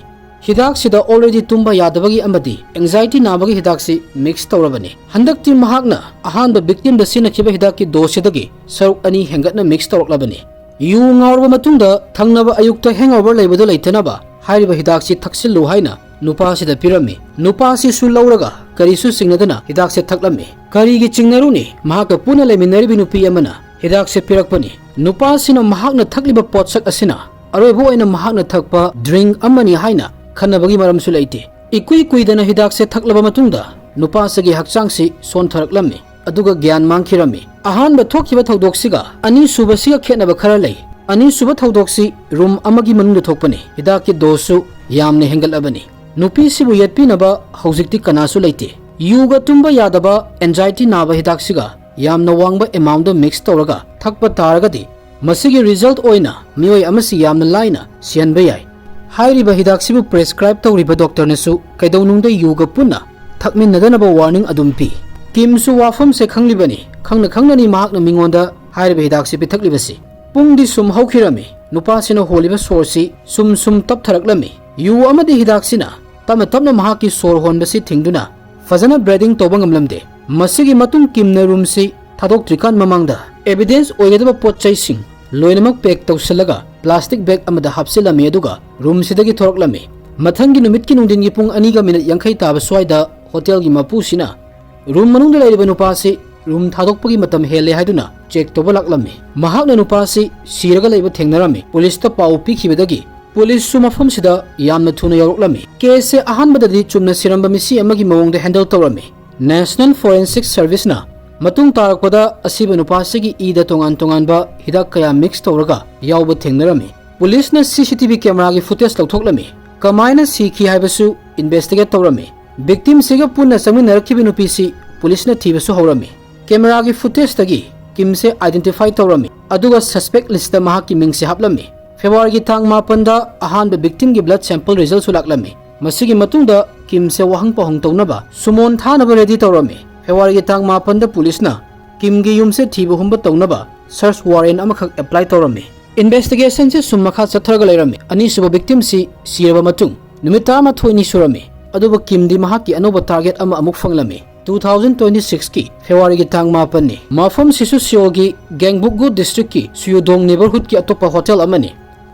ꯍꯤꯗꯥꯛꯁꯤꯗ ꯑꯣꯜꯔꯦꯗꯤ ꯇꯨꯝꯕ ꯌꯥꯗꯕꯒꯤ ꯑꯃꯗꯤ ꯑꯦꯡꯖꯥꯏꯇꯤ ꯅꯥꯕꯒꯤ ꯍꯤꯗꯥꯛꯁꯤ ꯃꯤꯛꯁ ꯇꯧꯔꯕꯅꯤ꯫ ꯍꯟꯗꯛꯇꯤ ꯃꯍꯥꯛꯅ ꯑꯍꯥꯟꯕ ꯚꯤꯛꯇꯤꯝꯗ ꯁꯤꯖꯤꯟꯅꯈꯤꯕ ꯍꯤꯗꯥꯛꯀꯤ ꯗꯣꯁꯁꯤꯗꯒꯤ ꯁꯔꯨꯛ ꯑꯅꯤ ꯍꯦꯟꯒꯠꯅ ꯃꯤꯛꯁ ꯇꯧꯔꯛꯂꯕꯅꯤ꯫ ꯌꯨ ꯉꯥꯎꯔꯕ ꯃꯇꯨꯡꯗ ꯊꯪꯅꯕ ꯑꯌꯨꯛꯇ ꯍꯦꯡꯑꯣꯚꯔ ꯂꯩꯕꯗꯨ ꯂꯩꯇꯅꯕ ꯍꯥꯏꯔꯤꯕ ꯍꯤꯗꯥꯛꯁꯤ ꯊꯛꯆꯤꯜꯂꯨ ꯍꯥꯏꯅ ꯅꯨꯄꯥꯁꯤꯗ ꯄꯤꯔꯝꯃꯤ꯫ ꯅꯨꯄꯥꯁꯤꯁꯨ ꯂꯧꯔꯒ ꯀꯔꯤꯁꯨ ꯆꯤꯡꯅꯗꯅ ꯍꯤꯗꯥꯛꯁꯦ ꯊꯛꯂꯝꯃꯤ꯫ ꯀꯔꯤꯒꯤ ꯆꯤꯡꯅꯔꯨꯅꯤ? ꯃꯍꯥꯛꯀ ꯄꯨꯟꯅ ꯂꯩꯃꯤꯟꯅꯔꯤꯕ ꯅꯨꯄꯤ ꯑꯃꯅ ꯍꯤꯗꯥꯛꯁꯦ ꯄꯤꯔꯛꯄꯅꯤ꯫ ꯅꯨꯄꯥꯁꯤꯅ ꯃꯍꯥꯛꯅ ꯊꯛꯂꯤꯕ ꯄꯣꯠꯁꯛ ꯑꯁꯤꯅ ꯑꯔꯣꯏꯕ ꯑꯣꯏꯅ ꯃꯍꯥꯛꯅ ꯊꯛꯄ ꯗ꯭ꯔꯤꯡ ꯑꯃꯅꯤ ꯍꯥꯏꯅ ꯈꯟꯅꯕꯒꯤ ꯃꯔꯝꯁꯨ ꯂꯩꯇꯦ꯫ ꯏꯀꯨꯏ ꯀꯨꯏꯗꯅ ꯍꯤꯗꯥꯛꯁꯦ ꯊꯛꯂꯕ ꯃꯇꯨꯡꯗ ꯅꯨꯄꯥꯁꯤꯒꯤ ꯍꯛꯆꯥꯡꯁꯤ ꯁꯣꯟꯊꯔꯛꯂꯝꯃꯤ, ꯑꯗꯨꯒ ꯒ꯭ꯌꯥꯟ ꯃꯥꯡꯈꯤꯔꯝꯃꯤ꯫ ꯑꯍꯥꯟꯕ ꯊꯣꯛꯈꯤꯕ ꯊꯧꯗꯣꯛꯁꯤꯒ ꯑꯅꯤꯁꯨꯕꯁꯤꯒ ꯈꯦꯠꯅꯕ ꯈꯔ ꯂꯩ꯫ ꯑꯅꯤꯁꯨꯕ ꯊꯧꯗꯣꯛꯁꯤ ꯔꯨꯝ ꯑꯃꯒꯤ ꯃꯅꯨꯡꯗ ꯊꯣꯛꯄꯅꯤ꯫ ꯍꯤꯗꯥꯛꯀꯤ ꯗꯣꯁꯁꯨ ꯌꯥꯝꯅ ꯍꯦꯟꯒꯠꯂꯕꯅꯤ꯫ ꯅꯨꯄꯤꯁꯤꯕꯨ ꯌꯦꯠꯄꯤꯅꯕ ꯍꯧꯖꯤꯛꯇꯤ ꯀꯅꯥꯁꯨ ꯂꯩꯇꯦ꯫ ꯌꯨꯒ ꯇꯨꯝꯕ ꯌꯥꯗꯕ ꯑꯦꯟꯖꯥꯏꯇꯤ ꯅꯥꯕ ꯍꯤꯗꯥꯛꯁꯤꯒ ꯌꯥꯝꯅ ꯋꯥꯡꯕ ꯑꯦꯃꯥꯎꯟꯗ ꯃꯤꯛꯁ ꯇꯧꯔꯒ ꯊꯛꯄ ꯇꯥꯔꯒꯗꯤ, ꯃꯁꯤꯒꯤ ꯔꯤꯖꯜꯠ ꯑꯣꯏꯅ ꯃꯤꯑꯣꯏ ꯑꯃꯁꯤ ꯌꯥꯝꯅ ꯂꯥꯏꯅ ꯁꯤꯍꯟꯕ ꯌꯥꯏ꯫ ꯍꯥꯏꯔꯤꯕ ꯍꯤꯗꯥꯛꯁꯤꯕꯨ ꯄ꯭ꯔꯦꯁꯀ꯭ꯔꯥꯏꯕ ꯇꯧꯔꯤꯕ ꯗꯣꯛꯇꯔꯅꯁꯨ ꯀꯩꯗꯧꯅꯨꯡꯗ ꯌꯨꯒ ꯄꯨꯟꯅ ꯊꯛꯃꯤꯟꯅꯗꯅꯕ ꯋꯥꯔꯅꯤꯡ ꯑꯗꯨꯝ ꯄꯤ꯫ ꯀꯤꯝꯁꯨ ꯋꯥꯐꯝꯁꯦ ꯈꯪꯂꯤꯕꯅꯤ꯫ ꯈꯪꯅ ꯈꯪꯅꯅꯤ ꯃꯍꯥꯛꯅ ꯃꯤꯉꯣꯟꯗ ꯍꯥꯏꯔꯤꯕ ꯍꯤꯗꯥꯛꯁꯤ ꯄꯤꯊꯛꯂꯤꯕꯁꯤ꯫ ꯄꯨꯡꯗꯤ ꯁꯨꯝ ꯍꯧꯈꯤꯔꯝꯃꯤ꯫ ꯅꯨꯄꯥꯁꯤꯅ ꯍꯣꯜꯂꯤꯕ ꯁꯣꯔꯁꯤ ꯁꯨꯝ ꯁꯨꯝ ꯇꯞꯊꯔꯛꯂꯝꯃꯤ꯫ ꯌꯨ ꯑꯃꯗꯤ ꯍꯤꯗꯥꯛꯁꯤꯅ ꯇꯞꯅ ꯇꯞꯅ ꯃꯍꯥꯛꯀꯤ ꯁꯣꯔ ꯍꯣꯟꯕꯁꯤ ꯊꯤꯡꯗꯨꯅ ꯐꯖꯅ ꯕ꯭ꯔꯤꯗꯤꯡ ꯇꯧꯕ ꯉꯝꯂꯝꯗꯦ꯫ ꯃꯁꯤꯒꯤ ꯃꯇꯨꯡ ꯀꯤꯝꯅ ꯔꯨꯝꯁꯤ ꯊꯥꯗꯣꯛꯇ꯭ꯔꯤꯀꯥꯟ ꯃꯃꯥꯡꯗ ꯑꯦꯚꯤꯗꯦꯟꯁ ꯑꯣꯏꯒꯗꯕ ꯄꯣꯠ ꯆꯩꯁꯤꯡ ꯂꯣꯏꯅꯃꯛ ꯄꯦꯛ ꯇꯧꯁꯤꯜꯂꯒ ꯄ꯭ꯂꯥꯁꯇꯤꯛ ꯕꯦꯒ ꯑꯃꯗ ꯍꯥꯞꯆꯤꯜꯂꯝꯃꯤ, ꯑꯗꯨꯒ ꯔꯨꯝꯁꯤꯗꯒꯤ ꯊꯣꯔꯛꯂꯝꯃꯤ꯫ ꯃꯊꯪꯒꯤ ꯅꯨꯃꯤꯠꯀꯤ ꯅꯨꯡꯊꯤꯟꯒꯤ ꯄꯨꯡ ꯑꯅꯤꯒ ꯃꯤꯅꯤꯠ ꯌꯥꯡꯈꯩ ꯇꯥꯕ ꯁ꯭ꯋꯥꯏꯗ ꯍꯣꯇꯦꯜꯒꯤ ꯃꯄꯨꯁꯤꯅ ꯔꯨꯝ ꯃꯅꯨꯡꯗ ꯂꯩꯔꯤꯕ ꯅꯨꯄꯥꯁꯤ ꯔꯨꯝ ꯊꯥꯗꯣꯛꯄꯒꯤ ꯃꯇꯝ ꯍꯦꯜꯂꯦ ꯍꯥꯏꯗꯨꯅ ꯆꯦꯛ ꯇꯧꯕ ꯂꯥꯛꯂꯝꯃꯤ꯫ ꯃꯍꯥꯛꯅ ꯅꯨꯄꯥꯁꯤ ꯁꯤꯔꯒ ꯂꯩꯕ ꯊꯦꯡꯅꯔꯝꯃꯤ꯫ ꯄꯨꯂꯤꯁꯇ ꯄꯥꯎ ꯄꯤꯈꯤꯕꯗꯒꯤ ꯄꯨꯂꯤꯁꯁꯨ ꯃꯐꯝꯁꯤꯗ ꯌꯥꯝꯅ ꯊꯨꯅ ꯌꯧꯔꯛꯂꯝꯃꯤ꯫ ꯀꯦꯁꯁꯦ ꯑꯍꯥꯟꯕꯗꯗꯤ ꯆꯨꯝꯅ ꯁꯤꯔꯝꯕ ꯃꯤꯁꯤ ꯑꯃꯒꯤ ꯃꯑꯣꯡꯗ ꯍꯦꯟꯗꯜ ꯇꯧꯔꯝꯃꯤ꯫ ꯅꯦꯁꯅꯦꯜ ꯐꯣꯔꯦꯟꯁꯤꯛ ꯁꯔꯚꯤꯁꯅ ꯃꯇꯨꯡ ꯇꯥꯔꯛꯄꯗ ꯑꯁꯤꯕ ꯅꯨꯄꯥꯁꯤꯒꯤ ꯏꯗ ꯇꯣꯉꯥꯟ ꯇꯣꯉꯥꯟꯕ ꯍꯤꯗꯥꯛ ꯀꯌꯥ ꯃꯤꯛꯁ ꯇꯧꯔꯒ ꯌꯥꯎꯕ ꯊꯦꯡꯅꯔꯝꯃꯤ꯫ ꯄꯨꯂꯤꯁꯅ ꯁꯤ ꯁꯤ ꯇꯤ ꯚꯤ ꯀꯦꯃꯦꯔꯥꯒꯤ ꯐꯨꯇꯦꯖ ꯂꯧꯊꯣꯛꯂꯝꯃꯤ꯫ ꯀꯃꯥꯏꯅ ꯁꯤꯈꯤ ꯍꯥꯏꯕꯁꯨ ꯏꯟꯚꯦꯁꯇꯤꯒꯦꯠ ꯇꯧꯔꯝꯃꯤ꯫ ꯚꯤꯛꯇꯤꯝꯁꯤꯒ ꯄꯨꯟꯅ ꯆꯪꯃꯤꯟꯅꯔꯛꯈꯤꯕ ꯅꯨꯄꯤꯁꯤ ꯄꯨꯂꯤꯁꯅ ꯊꯤꯕꯁꯨ ꯍꯧꯔꯝꯃꯤ꯫ ꯀꯦꯃꯦꯔꯥꯒꯤ ꯐꯨꯇꯦꯖꯇꯒꯤ ꯀꯤꯝꯁꯦ ꯑꯥꯏꯗꯦꯟꯇꯤꯐꯥꯏ ꯇꯧꯔꯝꯃꯤ, ꯑꯗꯨꯒ ꯁꯁꯄꯦꯛ ꯂꯤꯁꯇ ꯃꯍꯥꯛꯀꯤ ꯃꯤꯡꯁꯦ ꯍꯥꯞꯂꯝꯃꯤ꯫ ꯐꯦꯕ꯭ꯔꯨꯋꯥꯔꯤꯒꯤ ꯇꯥꯡ ꯃꯥꯄꯟꯗ ꯑꯍꯥꯟꯕ ꯚꯤꯛꯇꯤꯝꯒꯤ ꯕ꯭ꯂꯗ ꯁꯦꯝꯄꯜ ꯔꯤꯖꯜꯠꯁꯨ ꯂꯥꯛꯂꯝꯃꯤ꯫ ꯃꯁꯤꯒꯤ ꯃꯇꯨꯡꯗ ꯀꯤꯝꯁꯦ ꯋꯥꯍꯪ ꯄꯥꯎꯍꯪ ꯇꯧꯅꯕ ꯁꯨꯃꯣꯟ ꯊꯥꯅꯕ ꯔꯦꯗꯤ ꯇꯧꯔꯝꯃꯤ꯫ ꯐꯦꯕ꯭ꯔꯨꯋꯥꯔꯤꯒꯤ ꯇꯥꯡ ꯃꯥꯄꯟꯗ ꯄꯨꯂꯤꯁꯅ ꯀꯤꯝꯒꯤ ꯌꯨꯝꯁꯦ ꯊꯤꯕ ꯍꯨꯝꯕ ꯇꯧꯅꯕ ꯁꯔꯆ ꯋꯥꯔꯦꯟ ꯑꯃꯈꯛ ꯑꯦꯄ꯭ꯂꯥꯏ ꯇꯧꯔꯝꯃꯤ꯫ ꯏꯟꯚꯦꯁꯇꯤꯒꯦꯁꯟꯁꯦ ꯁꯨꯝ ꯃꯈꯥ ꯆꯠꯊꯔꯒ ꯂꯩꯔꯝꯃꯤ꯫ ꯑꯅꯤꯁꯨꯕ ꯚꯤꯛꯇꯤꯝꯁꯤ ꯁꯤꯔꯕ ꯃꯇꯨꯡ ꯅꯨꯃꯤꯠ ꯇꯔꯥꯃꯥꯊꯣꯏꯅꯤ ꯁꯨꯔꯝꯃꯤ, ꯑꯗꯨꯕꯨ ꯀꯤꯝꯗꯤ ꯃꯍꯥꯛꯀꯤ ꯑꯅꯧꯕ ꯇꯥꯔꯒꯦꯠ ꯑꯃ ꯑꯃꯨꯛ ꯐꯪꯂꯝꯃꯤ꯫ ꯇꯨ ꯊꯥꯎꯖꯟ ꯇ꯭ꯋꯦꯟꯇꯤ ꯁꯤꯛꯁꯀꯤ ꯐꯦꯕ꯭ꯔꯨꯋꯥꯔꯤꯒꯤ ꯇꯥꯡ ꯃꯥꯄꯟꯅꯤ꯫ ꯃꯐꯝꯁꯤꯁꯨ ꯁꯤꯑꯣꯜꯒꯤ ꯒꯦꯡꯕꯨꯛꯒꯨ ꯗꯤꯁꯇ꯭ꯔꯤꯛꯀꯤ ꯁꯨꯌꯨꯗꯣꯡ ꯅꯦꯕꯔꯍꯨꯗꯀꯤ ꯑꯇꯣꯞꯄ ꯍꯣꯇꯦꯜ ꯑꯃꯅꯤ꯫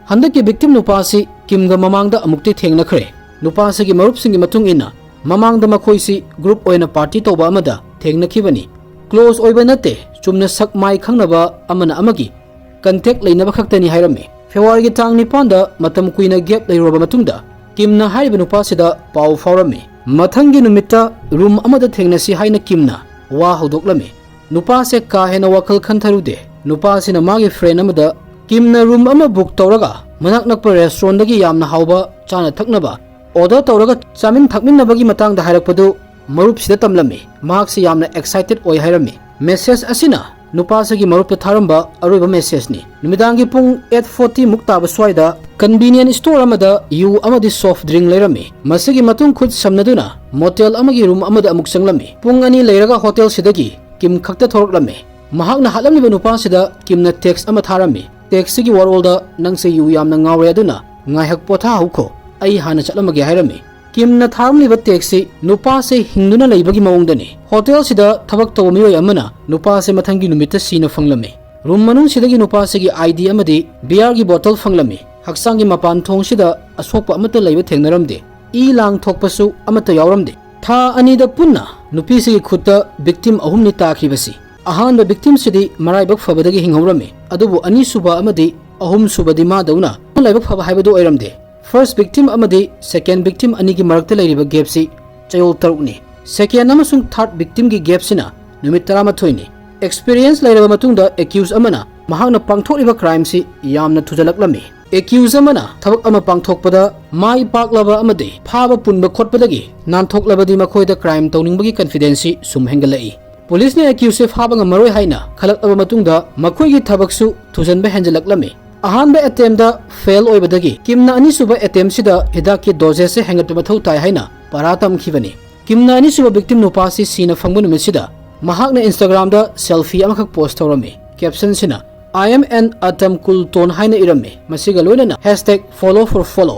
ꯍꯟꯗꯛꯀꯤ ꯚꯤꯛꯇꯤꯝ ꯅꯨꯄꯥ ꯑꯁꯤ ꯀꯤꯝꯒ ꯃꯃꯥꯡꯗ ꯑꯃꯨꯛꯇꯤ ꯊꯦꯡꯅꯈ꯭ꯔꯦ꯫ ꯅꯨꯄꯥ ꯑꯁꯤꯒꯤ ꯃꯔꯨꯞꯁꯤꯡꯒꯤ ꯃꯇꯨꯡ ꯏꯟꯅ, ꯃꯃꯥꯡꯗ ꯃꯈꯣꯏꯁꯤ ꯒ꯭ꯔꯨꯞ ꯑꯣꯏꯅ ꯄꯥꯔꯇꯤ ꯇꯧꯕ ꯑꯃꯗ ꯊꯦꯡꯅꯈꯤꯕꯅꯤ꯫ ꯀ꯭ꯂꯣꯖ ꯑꯣꯏꯕ ꯅꯠꯇꯦ, ꯆꯨꯝꯅ ꯁꯛ ꯃꯥꯏ ꯈꯪꯅꯕ ꯑꯃꯅ ꯑꯃꯒꯤ ꯀꯟꯇꯦꯛ ꯂꯩꯅꯕ ꯈꯛꯇꯅꯤ ꯍꯥꯏꯔꯝꯃꯤ꯫ ꯐꯦꯕ꯭ꯔꯨꯋꯥꯔꯤꯒꯤ ꯇꯥꯡ ꯅꯤꯄꯥꯟꯗ ꯃꯇꯝ ꯀꯨꯏꯅ ꯒꯦꯞ ꯂꯩꯔꯨꯔꯕ ꯃꯇꯨꯡꯗ ꯀꯤꯝꯅ ꯍꯥꯏꯔꯤꯕ ꯅꯨꯄꯥꯁꯤꯗ ꯄꯥꯎ ꯐꯥꯎꯔꯝꯃꯤ꯫ ꯃꯊꯪꯒꯤ ꯅꯨꯃꯤꯠꯇ ꯔꯨꯝ ꯑꯃꯗ ꯊꯦꯡꯅꯁꯤ ꯍꯥꯏꯅ ꯀꯤꯝꯅ ꯋꯥ ꯍꯧꯗꯣꯛꯂꯝꯃꯤ꯫ ꯅꯨꯄꯥꯁꯦ ꯀꯥ ꯍꯦꯟꯅ ꯋꯥꯈꯜ ꯈꯟꯊꯔꯨꯗꯦ꯫ ꯅꯨꯄꯥꯁꯤꯅ ꯃꯥꯒꯤ ꯐ꯭ꯔꯦꯟ ꯑꯃꯗ ꯀꯤꯝꯅ ꯔꯨꯝ ꯑꯃ ꯕꯨꯛ ꯇꯧꯔꯒ ꯃꯅꯥꯛ ꯅꯛꯄ ꯔꯦꯁꯇꯨꯔꯦꯟꯗꯒꯤ ꯌꯥꯝꯅ ꯍꯥꯎꯕ ꯆꯥꯅ ꯊꯛꯅꯕ ꯑꯣꯔꯗꯔ ꯇꯧꯔꯒ ꯆꯥꯃꯤꯟ ꯊꯛꯃꯤꯟꯅꯕꯒꯤ ꯃꯇꯥꯡꯗ ꯍꯥꯏꯔꯛꯄꯗꯨ ꯃꯔꯨꯞꯁꯤꯗ ꯇꯝꯂꯝꯃꯤ꯫ ꯃꯍꯥꯛꯁꯤ ꯌꯥꯝꯅ ꯑꯦꯛꯁꯥꯏꯇꯦꯗ ꯑꯣꯏ ꯍꯥꯏꯔꯝꯃꯤ꯫ ꯃꯦꯁꯦꯖ ꯑꯁꯤꯅ ꯅꯨꯄꯥꯁꯤꯒꯤ ꯃꯔꯨꯞꯇ ꯊꯥꯔꯝꯕ ꯑꯔꯣꯏꯕ ꯃꯦꯁꯦꯖꯅꯤ꯫ ꯅꯨꯃꯤꯗꯥꯡꯒꯤ ꯄꯨꯡ ꯑꯩꯠ ꯐꯣꯔꯇꯤ ꯃꯨꯛ ꯇꯥꯕ ꯁ꯭ꯋꯥꯏꯗ ꯀꯟꯚꯤꯅꯤꯌꯟ ꯁ꯭ꯇꯣꯔ ꯑꯃꯗ ꯌꯨ ꯑꯃꯗꯤ ꯁꯣꯐ ꯗ꯭ꯔꯤꯡ ꯂꯩꯔꯝꯃꯤ꯫ ꯃꯁꯤꯒꯤ ꯃꯇꯨꯡ ꯈꯨꯠ ꯁꯝꯅꯗꯨꯅ ꯃꯣꯇꯦꯜ ꯑꯃꯒꯤ ꯔꯨꯝ ꯑꯃꯗ ꯑꯃꯨꯛ ꯆꯪꯂꯝꯃꯤ꯫ ꯄꯨꯡ ꯑꯅꯤ ꯂꯩꯔꯒ ꯍꯣꯇꯦꯜꯁꯤꯗꯒꯤ ꯀꯤꯝ ꯈꯛꯇ ꯊꯣꯔꯛꯂꯝꯃꯤ꯫ ꯃꯍꯥꯛꯅ ꯍꯥꯠꯂꯝꯂꯤꯕ ꯅꯨꯄꯥꯁꯤꯗ ꯀꯤꯝꯅ ꯇꯦꯛꯁ ꯑꯃ ꯊꯥꯔꯝꯃꯤ꯫ ꯇꯦꯛꯁꯁꯤꯒꯤ ꯋꯥꯔꯣꯜꯗ, "ꯅꯪꯁꯦ ꯌꯨ ꯌꯥꯝꯅ ꯉꯥꯎꯔꯦ, ꯑꯗꯨꯅ ꯉꯥꯏꯍꯥꯛ ꯄꯣꯊꯥꯍꯧꯈꯣ, ꯑꯩ ꯍꯥꯟꯅ ꯆꯠꯂꯝꯃꯒꯦ" ꯍꯥꯏꯔꯝꯃꯤ꯫ ꯀꯤꯝꯅ ꯊꯥꯔꯝꯂꯤꯕ ꯇꯦꯛꯁꯁꯤ ꯅꯨꯄꯥꯁꯦ ꯍꯤꯡꯗꯨꯅ ꯂꯩꯕꯒꯤ ꯃꯑꯣꯡꯗꯅꯤ꯫ ꯍꯣꯇꯦꯜꯁꯤꯗ ꯊꯕꯛ ꯇꯧꯕ ꯃꯤꯑꯣꯏ ꯑꯃꯅ ꯅꯨꯄꯥꯁꯦ ꯃꯊꯪꯒꯤ ꯅꯨꯃꯤꯠꯇ ꯁꯤꯅ ꯐꯪꯂꯝꯃꯤ꯫ ꯔꯨꯝ ꯃꯅꯨꯡꯁꯤꯗꯒꯤ ꯅꯨꯄꯥꯁꯤꯒꯤ ꯑꯥꯏ ꯗꯤ ꯑꯃꯗꯤ ꯕꯤꯌꯥꯔꯒꯤ ꯕꯣꯇꯜ ꯐꯪꯂꯝꯃꯤ꯫ ꯍꯛꯆꯥꯡꯒꯤ ꯃꯄꯥꯟ ꯊꯣꯡꯁꯤꯗ ꯑꯁꯣꯛꯄ ꯑꯃꯠꯇ ꯂꯩꯕ ꯊꯦꯡꯅꯔꯝꯗꯦ꯫ ꯏ ꯂꯥꯡ ꯊꯣꯛꯄꯁꯨ ꯑꯃꯠꯇ ꯌꯥꯎꯔꯝꯗꯦ꯫ ꯊꯥ ꯑꯅꯤꯗ ꯄꯨꯟꯅ ꯅꯨꯄꯤꯁꯤꯒꯤ ꯈꯨꯠꯇ ꯚꯤꯛꯇꯤꯝ ꯑꯍꯨꯝꯅꯤ ꯇꯥꯈꯤꯕꯁꯤ꯫ ꯑꯍꯥꯟꯕ ꯚꯤꯛꯇꯤꯝꯁꯤꯗꯤ ꯃꯔꯥꯏꯕꯛ ꯐꯕꯗꯒꯤ ꯍꯤꯡꯍꯧꯔꯝꯃꯤ, ꯑꯗꯨꯕꯨ ꯑꯅꯤꯁꯨꯕ ꯑꯃꯗꯤ ꯑꯍꯨꯝꯁꯨꯕꯗꯤ ꯃꯥꯗꯧꯅ ꯂꯥꯏꯕꯛ ꯐꯕ ꯍꯥꯏꯕꯗꯨ ꯑꯣꯏꯔꯝꯗꯦ꯫ ꯐꯥꯔꯁ ꯚꯤꯛꯇꯤꯝ ꯑꯃꯗꯤ ꯁꯦꯀꯦꯟ ꯚꯤꯛꯇꯤꯝ ꯑꯅꯤꯒꯤ ꯃꯔꯛꯇ ꯂꯩꯔꯤꯕ ꯒꯦꯞꯁꯤ ꯆꯌꯣꯜ ꯇꯔꯨꯛꯅꯤ꯫ ꯁꯦꯀꯦꯟ ꯑꯃꯁꯨꯡ ꯊꯥꯔꯠ ꯚꯤꯛꯇꯤꯝꯒꯤ ꯒꯦꯞꯁꯤꯅ ꯅꯨꯃꯤꯠ ꯇꯔꯥꯃꯥꯊꯣꯏꯅꯤ꯫ ꯑꯦꯛꯁꯄꯤꯔꯤꯌꯦꯟꯁ ꯂꯩꯔꯕ ꯃꯇꯨꯡꯗ ꯑꯦꯀ꯭ꯌꯨꯁ ꯑꯃꯅ ꯃꯍꯥꯛꯅ ꯄꯥꯡꯊꯣꯛꯂꯤꯕ ꯀ꯭ꯔꯥꯏꯝꯁꯤ ꯌꯥꯝꯅ ꯊꯨꯖꯜꯂꯛꯂꯝꯃꯤ꯫ ꯑꯦꯀ꯭ꯌꯨꯁ ꯑꯃꯅ ꯊꯕꯛ ꯑꯃ ꯄꯥꯡꯊꯣꯛꯄꯗ ꯃꯥꯏ ꯄꯥꯛꯂꯕ ꯑꯃꯗꯤ ꯐꯥꯕ ꯄꯨꯟꯕ ꯈꯣꯠꯄꯗꯒꯤ ꯅꯥꯟꯊꯣꯛꯂꯕꯗꯤ ꯃꯈꯣꯏꯗ ꯀ꯭ꯔꯥꯏꯝ ꯇꯧꯅꯤꯡꯕꯒꯤ ꯀꯟꯐꯤꯗꯦꯟꯁꯁꯤ ꯁꯨꯝ ꯍꯦꯟꯒꯠꯂꯛꯏ꯫ ꯄꯨꯂꯤꯁꯅ ꯑꯦꯀ꯭ꯌꯨꯁꯁꯦ ꯐꯥꯕ ꯉꯝꯃꯔꯣꯏ ꯍꯥꯏꯅ ꯈꯜꯂꯛꯂꯕ ꯃꯇꯨꯡꯗ ꯃꯈꯣꯏꯒꯤ ꯊꯕꯛꯁꯨ ꯊꯨꯖꯟꯕ ꯍꯦꯟꯖꯜꯂꯛꯂꯝꯃꯤ꯫ ꯑꯍꯥꯟꯕ ꯑꯦꯇꯦꯝꯗ ꯐꯦꯜ ꯑꯣꯏꯕꯗꯒꯤ ꯀꯤꯝꯅ ꯑꯅꯤꯁꯨꯕ ꯑꯦꯇꯦꯝꯁꯤꯗ ꯍꯤꯗꯥꯛꯀꯤ ꯗꯣꯖꯦꯁꯁꯦ ꯍꯦꯟꯒꯠꯄ ꯃꯊꯧ ꯇꯥꯏ ꯍꯥꯏꯅ ꯄꯔꯥ ꯇꯝꯈꯤꯕꯅꯤ꯫ ꯀꯤꯝꯅ ꯑꯅꯤꯁꯨꯕ ꯚꯤꯛꯇꯤꯝ ꯅꯨꯄꯥꯁꯤ ꯁꯤꯅ ꯐꯪꯕ ꯅꯨꯃꯤꯠꯁꯤꯗ ꯃꯍꯥꯛꯅ ꯏꯟꯁꯇꯥꯒ꯭ꯔꯥꯝꯗ ꯁꯦꯜꯐꯤ ꯑꯃꯈꯛ ꯄꯣꯁ ꯇꯧꯔꯝꯃꯤ꯫ ꯀꯦꯞꯁꯟꯁꯤꯅ "I am an atom cool tone" ꯍꯥꯏꯅ ꯏꯔꯝꯃꯤ꯫ ꯃꯁꯤꯒ ꯂꯣꯏꯅꯅ hashtag follow for follow,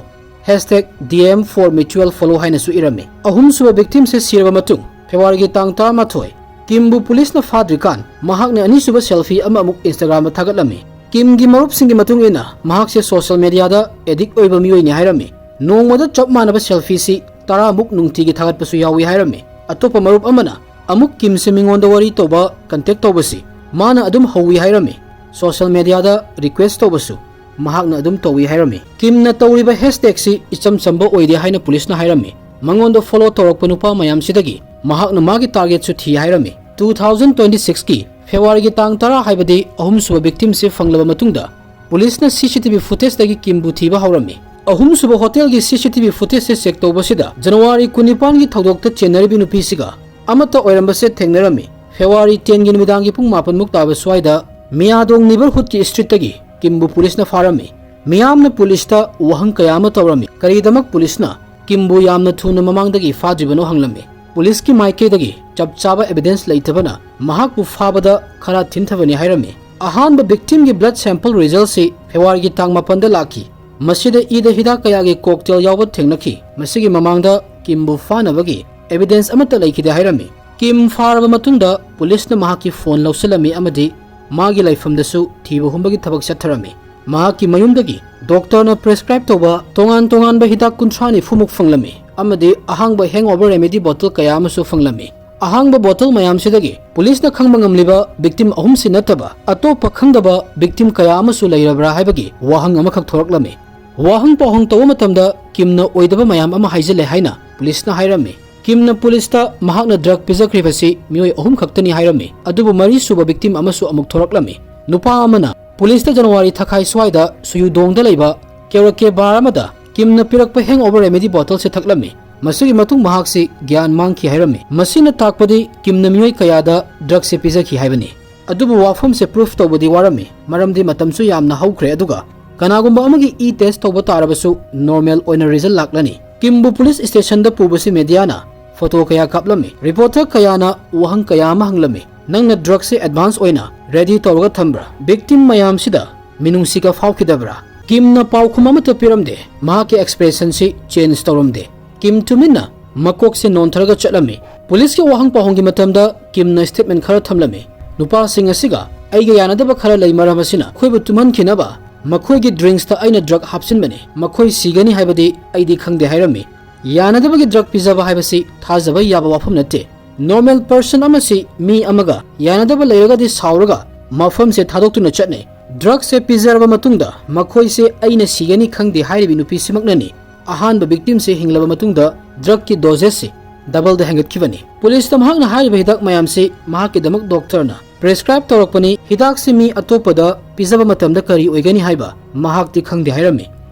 hashtag D M for mutual follow ꯍꯥꯏꯅꯁꯨ ꯏꯔꯝꯃꯤ꯫ ꯑꯍꯨꯝꯁꯨꯕ ꯚꯤꯛꯇꯤꯝꯁꯦ ꯁꯤꯔꯕ ꯃꯇꯨꯡ ꯐꯦꯕ꯭ꯔꯨꯋꯥꯔꯤꯒꯤ ꯇꯥꯡ ꯇꯔꯥꯃꯥꯊꯣꯏ ꯀꯤꯝꯕꯨ ꯄꯨꯂꯤꯁꯅ ꯐꯥꯗ꯭ꯔꯤꯀꯥꯟ ꯃꯍꯥꯛꯅ ꯑꯅꯤꯁꯨꯕ ꯁꯦꯜꯐꯤ ꯑꯃ ꯑꯃꯨꯛ ꯏꯟꯁꯇꯥꯒ꯭ꯔꯥꯝꯗ ꯊꯥꯒꯠꯂꯝꯃꯤ꯫ ꯀꯤꯝꯒꯤ ꯃꯔꯨꯞꯁꯤꯡꯒꯤ ꯃꯇꯨꯡ ꯏꯟꯅ ꯃꯍꯥꯛꯁꯦ ꯁꯣꯁꯤꯌꯦꯜ ꯃꯦꯗꯤꯌꯥꯗ ꯑꯦꯗꯤꯛ ꯑꯣꯏꯕ ꯃꯤꯑꯣꯏꯅꯤ ꯍꯥꯏꯔꯝꯃꯤ꯫ ꯅꯣꯡꯃꯗ ꯆꯞ ꯃꯥꯟꯅꯕ ꯁꯦꯜꯐꯤꯁꯤ ꯇꯔꯥꯃꯨꯛ ꯅꯨꯡꯇꯤꯒꯤ ꯊꯥꯒꯠꯄꯁꯨ ꯌꯥꯎꯏ ꯍꯥꯏꯔꯝꯃꯤ꯫ ꯑꯇꯣꯞꯄ ꯃꯔꯨꯞ ꯑꯃꯅ ꯑꯃꯨꯛ ꯀꯤꯝꯁꯦ ꯃꯤꯉꯣꯟꯗ ꯋꯥꯔꯤ ꯇꯧꯕ ꯀꯟꯇꯦꯛ ꯇꯧꯕꯁꯤ ꯃꯥꯅ ꯑꯗꯨꯝ ꯍꯧꯋꯤ ꯍꯥꯏꯔꯝꯃꯤ꯫ ꯁꯣꯁꯤꯌꯦꯜ ꯃꯦꯗꯤꯌꯥꯗ ꯔꯤꯀ꯭ꯋꯦꯁ ꯇꯧꯕꯁꯨ ꯃꯍꯥꯛꯅ ꯑꯗꯨꯝ ꯇꯧꯏ ꯍꯥꯏꯔꯝꯃꯤ꯫ ꯀꯤꯝꯅ ꯇꯧꯔꯤꯕ ꯍꯦꯁꯇꯦꯛꯁꯤ ꯏꯆꯝ ꯆꯝꯕ ꯑꯣꯏꯗꯦ ꯍꯥꯏꯅ ꯄꯨꯂꯤꯁꯅ ꯍꯥꯏꯔꯝꯃꯤ꯫ ꯃꯉꯣꯟꯗ ꯐꯣꯂꯣ ꯇꯧꯔꯛꯄ ꯅꯨꯄꯥ ꯃꯌꯥꯝꯁꯤꯗꯒꯤ ꯃꯍꯥꯛꯅ ꯃꯥꯒꯤ ꯇꯥꯔꯒꯦꯠꯁꯨ ꯊꯤ ꯍꯥꯏꯔꯝꯃꯤ꯫ ꯇꯨ ꯊꯥꯎꯖꯟ ꯇ꯭ꯋꯦꯟꯇꯤ ꯁꯤꯛꯁꯀꯤ ꯐꯦꯕ꯭ꯔꯨꯋꯥꯔꯤꯒꯤ ꯇꯥꯡ ꯇꯔꯥ ꯍꯥꯏꯕꯗꯤ ꯑꯍꯨꯝꯁꯨꯕ ꯚꯤꯛꯇꯤꯝꯁꯤ ꯐꯪꯂꯕ ꯃꯇꯨꯡꯗ ꯄꯨꯂꯤꯁꯅ ꯁꯤ ꯁꯤ ꯇꯤ ꯚꯤ ꯐꯨꯇꯦꯖꯇꯒꯤ ꯀꯤꯝꯕꯨ ꯊꯤꯕ ꯍꯧꯔꯝꯃꯤ꯫ ꯑꯍꯨꯝꯁꯨꯕ ꯍꯣꯇꯦꯜꯒꯤ ꯁꯤ ꯁꯤ ꯇꯤ ꯚꯤ ꯐꯨꯇꯦꯖꯁꯦ ꯆꯦꯛ ꯇꯧꯕꯁꯤꯗ ꯖꯅꯋꯥꯔꯤ ꯀꯨꯟꯅꯤꯄꯥꯟꯒꯤ ꯊꯧꯗꯣꯛꯇ ꯆꯦꯟꯅꯔꯤꯕꯤ ꯅꯨꯄꯤꯁꯤꯒ ꯑꯃꯠꯇ ꯑꯣꯏꯔꯝꯕꯁꯦ ꯊꯦꯡꯅꯔꯝꯃꯤ꯫ ꯐꯦꯕ꯭ꯔꯨꯋꯥꯔꯤ ꯇꯦꯟꯒꯤ ꯅꯨꯃꯤꯗꯥꯡꯒꯤ ꯄꯨꯡ ꯃꯥꯄꯟꯃꯨꯛ ꯇꯥꯕ ꯁ꯭ꯋꯥꯏꯗ ꯃꯤꯌꯥꯗꯣꯡ ꯅꯤꯕꯔꯍꯨꯗꯀꯤ ꯁ꯭ꯇ꯭ꯔꯤꯠꯇꯒꯤ ꯀꯤꯝꯕꯨ ꯄꯨꯂꯤꯁꯅ ꯐꯥꯔꯝꯃꯤ꯫ ꯃꯤꯌꯥꯝꯅ ꯄꯨꯂꯤꯁꯇ ꯋꯥꯍꯪ ꯀꯌꯥ ꯑꯃ ꯇꯧꯔꯝꯃꯤ꯫ ꯀꯔꯤꯗꯃꯛ ꯄꯨꯂꯤꯁꯅ ꯀꯤꯝꯕꯨ ꯌꯥꯝꯅ ꯊꯨꯅ ꯃꯃꯥꯡꯗꯒꯤ ꯐꯥꯗ꯭ꯔꯤꯕꯅꯣ ꯍꯪꯂꯝꯃꯤ꯫ ꯄꯨꯂꯤꯁꯀꯤ ꯃꯥꯏꯀꯩꯗꯒꯤ ꯆꯞ ꯆꯥꯕ ꯑꯦꯚꯤꯗꯦꯟꯁ ꯂꯩꯇꯕꯅ ꯃꯍꯥꯛꯄꯨ ꯐꯥꯕꯗ ꯈꯔ ꯊꯤꯟꯊꯕꯅꯤ ꯍꯥꯏꯔꯝꯃꯤ꯫ ꯑꯍꯥꯟꯕ ꯚꯤꯛꯇꯤꯝꯒꯤ ꯕ꯭ꯂꯗ ꯁꯦꯝꯄꯜ ꯔꯤꯖꯜꯁꯤ ꯐꯦꯕ꯭ꯔꯨꯋꯥꯔꯤꯒꯤ ꯇꯥꯡ ꯃꯥꯄꯟꯗ ꯂꯥꯛꯈꯤ꯫ ꯃꯁꯤꯗ ꯏꯗ ꯍꯤꯗꯥꯛ ꯀꯌꯥꯒꯤ ꯀꯣꯛꯇꯦꯜ ꯌꯥꯎꯕ ꯊꯦꯡꯅꯈꯤ꯫ ꯃꯁꯤꯒꯤ ꯃꯃꯥꯡꯗ ꯀꯤꯝꯕꯨ ꯐꯥꯅꯕꯒꯤ ꯑꯦꯚꯤꯗꯦꯟꯁ ꯑꯃꯠꯇ ꯂꯩꯈꯤꯗꯦ ꯍꯥꯏꯔꯝꯃꯤ꯫ ꯀꯤꯝ ꯐꯥꯔꯕ ꯃꯇꯨꯡꯗ ꯄꯨꯂꯤꯁꯅ ꯃꯍꯥꯛꯀꯤ ꯐꯣꯟ ꯂꯧꯁꯤꯜꯂꯝꯃꯤ ꯑꯃꯗꯤ ꯃꯥꯒꯤ ꯂꯩꯐꯝꯗꯁꯨ ꯊꯤꯕ ꯍꯨꯝꯕꯒꯤ ꯊꯕꯛ ꯆꯠꯊꯔꯝꯃꯤ꯫ ꯃꯍꯥꯛꯀꯤ ꯃꯌꯨꯝꯗꯒꯤ ꯗꯣꯛꯇꯔꯅ ꯄ꯭ꯔꯦꯁꯀ꯭ꯔꯥꯏꯕ ꯇꯧꯕ ꯇꯣꯉꯥꯟ ꯇꯣꯉꯥꯟꯕ ꯍꯤꯗꯥꯛ ꯀꯨꯟꯊ꯭ꯔꯥ ꯅꯤꯐꯨꯃꯨꯛ ꯐꯪꯂꯝꯃꯤ ꯑꯃꯗꯤ ꯑꯍꯥꯡꯕ ꯍꯦꯡꯑꯣꯚꯔ ꯔꯦꯃꯦꯗꯤ ꯕꯣꯇꯜ ꯀꯌꯥ ꯑꯃꯁꯨ ꯐꯪꯂꯝꯃꯤ꯫ ꯑꯍꯥꯡꯕ ꯕꯣꯇꯜ ꯃꯌꯥꯝꯁꯤꯗꯒꯤ ꯄꯨꯂꯤꯁꯅ ꯈꯪꯕ ꯉꯝꯂꯤꯕ ꯚꯤꯛꯇꯤꯝ ꯑꯍꯨꯝꯁꯤ ꯅꯠꯇꯕ ꯑꯇꯣꯞꯄ ꯈꯪꯗꯕ ꯚꯤꯛꯇꯤꯝ ꯀꯌꯥ ꯑꯃꯁꯨ ꯂꯩꯔꯕ꯭ꯔꯥ ꯍꯥꯏꯕꯒꯤ ꯋꯥꯍꯪ ꯑꯃꯈꯛ ꯊꯣꯔꯛꯂꯝꯃꯤ꯫ ꯋꯥꯍꯪ ꯄꯥꯎꯍꯪ ꯇꯧꯕ ꯃꯇꯝꯗ ꯀꯤꯝꯅ ꯑꯣꯏꯗꯕ ꯃꯌꯥꯝ ꯑꯃ ꯍꯥꯏꯖꯤꯜꯂꯦ ꯍꯥꯏꯅ ꯄꯨꯂꯤꯁꯅ ꯍꯥꯏꯔꯝꯃꯤ꯫ ꯀꯤꯝꯅ ꯄꯨꯂꯤꯁꯇ ꯃꯍꯥꯛꯅ ꯗ꯭ꯔꯒ ꯄꯤꯖꯈ꯭ꯔꯤꯕꯁꯤ ꯃꯤꯑꯣꯏ ꯑꯍꯨꯝ ꯈꯛꯇꯅꯤ ꯍꯥꯏꯔꯝꯃꯤ, ꯑꯗꯨꯕꯨ ꯃꯔꯤ ꯁꯨꯕ ꯚꯤꯛꯇꯤꯝ ꯑꯃꯁꯨ ꯑꯃꯨꯛ ꯊꯣꯔꯛꯂꯝꯃꯤ꯫ ꯅꯨꯄꯥ ꯑꯃꯅ ꯄꯨꯂꯤꯁꯇ ꯖꯅꯋꯥꯔꯤ ꯊꯥꯈꯥꯏ ꯁ꯭ꯋꯥꯏꯗ ꯁꯨꯌꯨꯗꯣꯡꯗ ꯂꯩꯕ ꯀꯦꯔꯣꯀꯦ ꯕꯥꯔ ꯑꯃꯗ ꯀꯤꯝꯅ ꯄꯤꯔꯛꯄ ꯍꯦꯡꯑꯣꯚꯔ ꯔꯦꯃꯦꯗꯤ ꯕꯣꯇꯜꯁꯦ ꯊꯛꯂꯝꯃꯤ꯫ ꯃꯁꯤꯒꯤ ꯃꯇꯨꯡ ꯃꯍꯥꯛꯁꯤ ꯒ꯭ꯌꯥꯟ ꯃꯥꯡꯈꯤ ꯍꯥꯏꯔꯝꯃꯤ꯫ ꯃꯁꯤꯅ ꯇꯥꯛꯄꯗꯤ ꯀꯤꯝꯅ ꯃꯤꯑꯣꯏ ꯀꯌꯥꯗ ꯗ꯭ꯔꯒꯁꯦ ꯄꯤꯖꯈꯤ ꯍꯥꯏꯕꯅꯤ꯫ ꯑꯗꯨꯕꯨ ꯋꯥꯐꯝꯁꯦ ꯄ꯭ꯔꯨꯐ ꯇꯧꯕꯗꯤ ꯋꯥꯔꯝꯃꯤ, ꯃꯔꯝꯗꯤ ꯃꯇꯝꯁꯨ ꯌꯥꯝꯅ ꯍꯧꯈ꯭ꯔꯦ, ꯑꯗꯨꯒ ꯀꯅꯥꯒꯨꯝꯕ ꯑꯃꯒꯤ ꯏ ꯇꯦꯁ ꯇꯧꯕ ꯇꯥꯔꯕꯁꯨ ꯅꯣꯔꯃꯦꯜ ꯑꯣꯏꯅ ꯔꯤꯖꯜ ꯂꯥꯛꯂꯅꯤ꯫ ꯀꯤꯝꯕꯨ ꯄꯨꯂꯤꯁ ꯁ꯭ꯇꯦꯁꯟꯗ ꯄꯨꯕꯁꯤ ꯃꯦꯗꯤꯌꯥꯅ ꯐꯣꯇꯣ ꯀꯌꯥ ꯀꯥꯞꯂꯝꯃꯤ꯫ ꯔꯤꯄꯣꯔꯇꯔ ꯀꯌꯥꯅ ꯋꯥꯍꯪ ꯀꯌꯥ ꯑꯃ ꯍꯪꯂꯝꯃꯤ꯫ "ꯅꯪꯅ ꯗ꯭ꯔꯒꯁꯦ ꯑꯦꯗꯚꯥꯟꯁ ꯑꯣꯏꯅ ꯔꯦꯗꯤ ꯇꯧꯔꯒ ꯊꯝꯕ꯭ꯔꯥ? ꯚꯤꯛꯇꯤꯝ ꯃꯌꯥꯝꯁꯤꯗ ꯃꯤꯅꯨꯡꯁꯤꯒ ꯐꯥꯎꯈꯤꯗꯕ꯭ꯔꯥ?" ꯀꯤꯝꯅ ꯄꯥꯎꯈꯨꯝ ꯑꯃꯠꯇ ꯄꯤꯔꯝꯗꯦ꯫ ꯃꯍꯥꯛꯀꯤ ꯑꯦꯛꯁꯄ꯭ꯔꯦꯁꯟꯁꯤ ꯆꯦꯟꯖ ꯇꯧꯔꯝꯗꯦ꯫ ꯀꯤꯝ ꯇꯨꯃꯤꯟꯅ ꯃꯀꯣꯛꯁꯦ ꯅꯣꯟꯊꯔꯒ ꯆꯠꯂꯝꯃꯤ꯫ ꯄꯨꯂꯤꯁꯀꯤ ꯋꯥꯍꯪ ꯄꯥꯎꯍꯪꯒꯤ ꯃꯇꯝꯗ ꯀꯤꯝꯅ ꯁ꯭ꯇꯦꯠꯃꯦꯟ ꯈꯔ ꯊꯝꯂꯝꯃꯤ꯫ "ꯅꯨꯄꯥꯁꯤꯡ ꯑꯁꯤꯒ ꯑꯩꯒ ꯌꯥꯅꯗꯕ ꯈꯔ ꯂꯩ, ꯃꯔꯝ ꯑꯁꯤꯅ ꯑꯩꯈꯣꯏꯕꯨ ꯇꯨꯝꯍꯟꯈꯤꯅꯕ ꯃꯈꯣꯏꯒꯤ ꯗ꯭ꯔꯤꯡꯁꯇ ꯑꯩꯅ ꯗ꯭ꯔꯒ ꯍꯥꯞꯆꯤꯟꯕꯅꯤ꯫ ꯃꯈꯣꯏ ꯁꯤꯒꯅꯤ ꯍꯥꯏꯕꯗꯤ ꯑꯩꯗꯤ ꯈꯪꯗꯦ" ꯍꯥꯏꯔꯝꯃꯤ꯫ ꯌꯥꯅꯗꯕꯒꯤ ꯗ꯭ꯔꯒ ꯄꯤꯖꯕ ꯍꯥꯏꯕꯁꯤ ꯊꯥꯖꯕ ꯌꯥꯕ ꯋꯥꯐꯝ ꯅꯠꯇꯦ꯫ ꯅꯣꯔꯃꯦꯜ ꯄꯔꯁꯟ ꯑꯃꯁꯤ ꯃꯤ ꯑꯃꯒ ꯌꯥꯅꯗꯕ ꯂꯩꯔꯒꯗꯤ ꯁꯥꯎꯔꯒ ꯃꯐꯝꯁꯦ ꯊꯥꯗꯣꯛꯇꯨꯅ ꯆꯠꯅꯩ꯫ ꯗ꯭ꯔꯒꯁꯦ ꯄꯤꯖꯔꯕ ꯃꯇꯨꯡꯗ ꯃꯈꯣꯏꯁꯦ "ꯑꯩꯅ ꯁꯤꯒꯅꯤ ꯈꯪꯗꯦ" ꯍꯥꯏꯔꯤꯕꯤ ꯅꯨꯄꯤꯁꯤꯃꯛꯅꯅꯤ꯫ ꯑꯍꯥꯟꯕ ꯚꯤꯛꯇꯤꯝꯁꯦ ꯍꯤꯡꯂꯕ ꯃꯇꯨꯡꯗ ꯗ꯭ꯔꯒꯀꯤ ꯗꯣꯖꯦꯁꯁꯤ ꯗꯕꯜꯗ ꯍꯦꯟꯒꯠꯈꯤꯕꯅꯤ꯫ ꯄꯨꯂꯤꯁꯇ ꯃꯍꯥꯛꯅ ꯍꯥꯏꯔꯤꯕ ꯍꯤꯗꯥꯛ ꯃꯌꯥꯝꯁꯤ ꯃꯍꯥꯛꯀꯤꯗꯃꯛ ꯗꯣꯛꯇꯔꯅ ꯄ꯭ꯔꯦꯁꯀ꯭ꯔꯥꯏꯕ ꯇꯧꯔꯛꯄꯅꯤ꯫ ꯍꯤꯗꯥꯛꯁꯤ ꯃꯤ ꯑꯇꯣꯞꯄꯗ ꯄꯤꯖꯕ ꯃꯇꯝꯗ ꯀꯔꯤ ꯑꯣꯏꯒꯅꯤ ꯍꯥꯏꯕ ꯃꯍꯥꯛꯇꯤ ꯈꯪꯗꯦ ꯍꯥꯏꯔꯝꯃꯤ꯫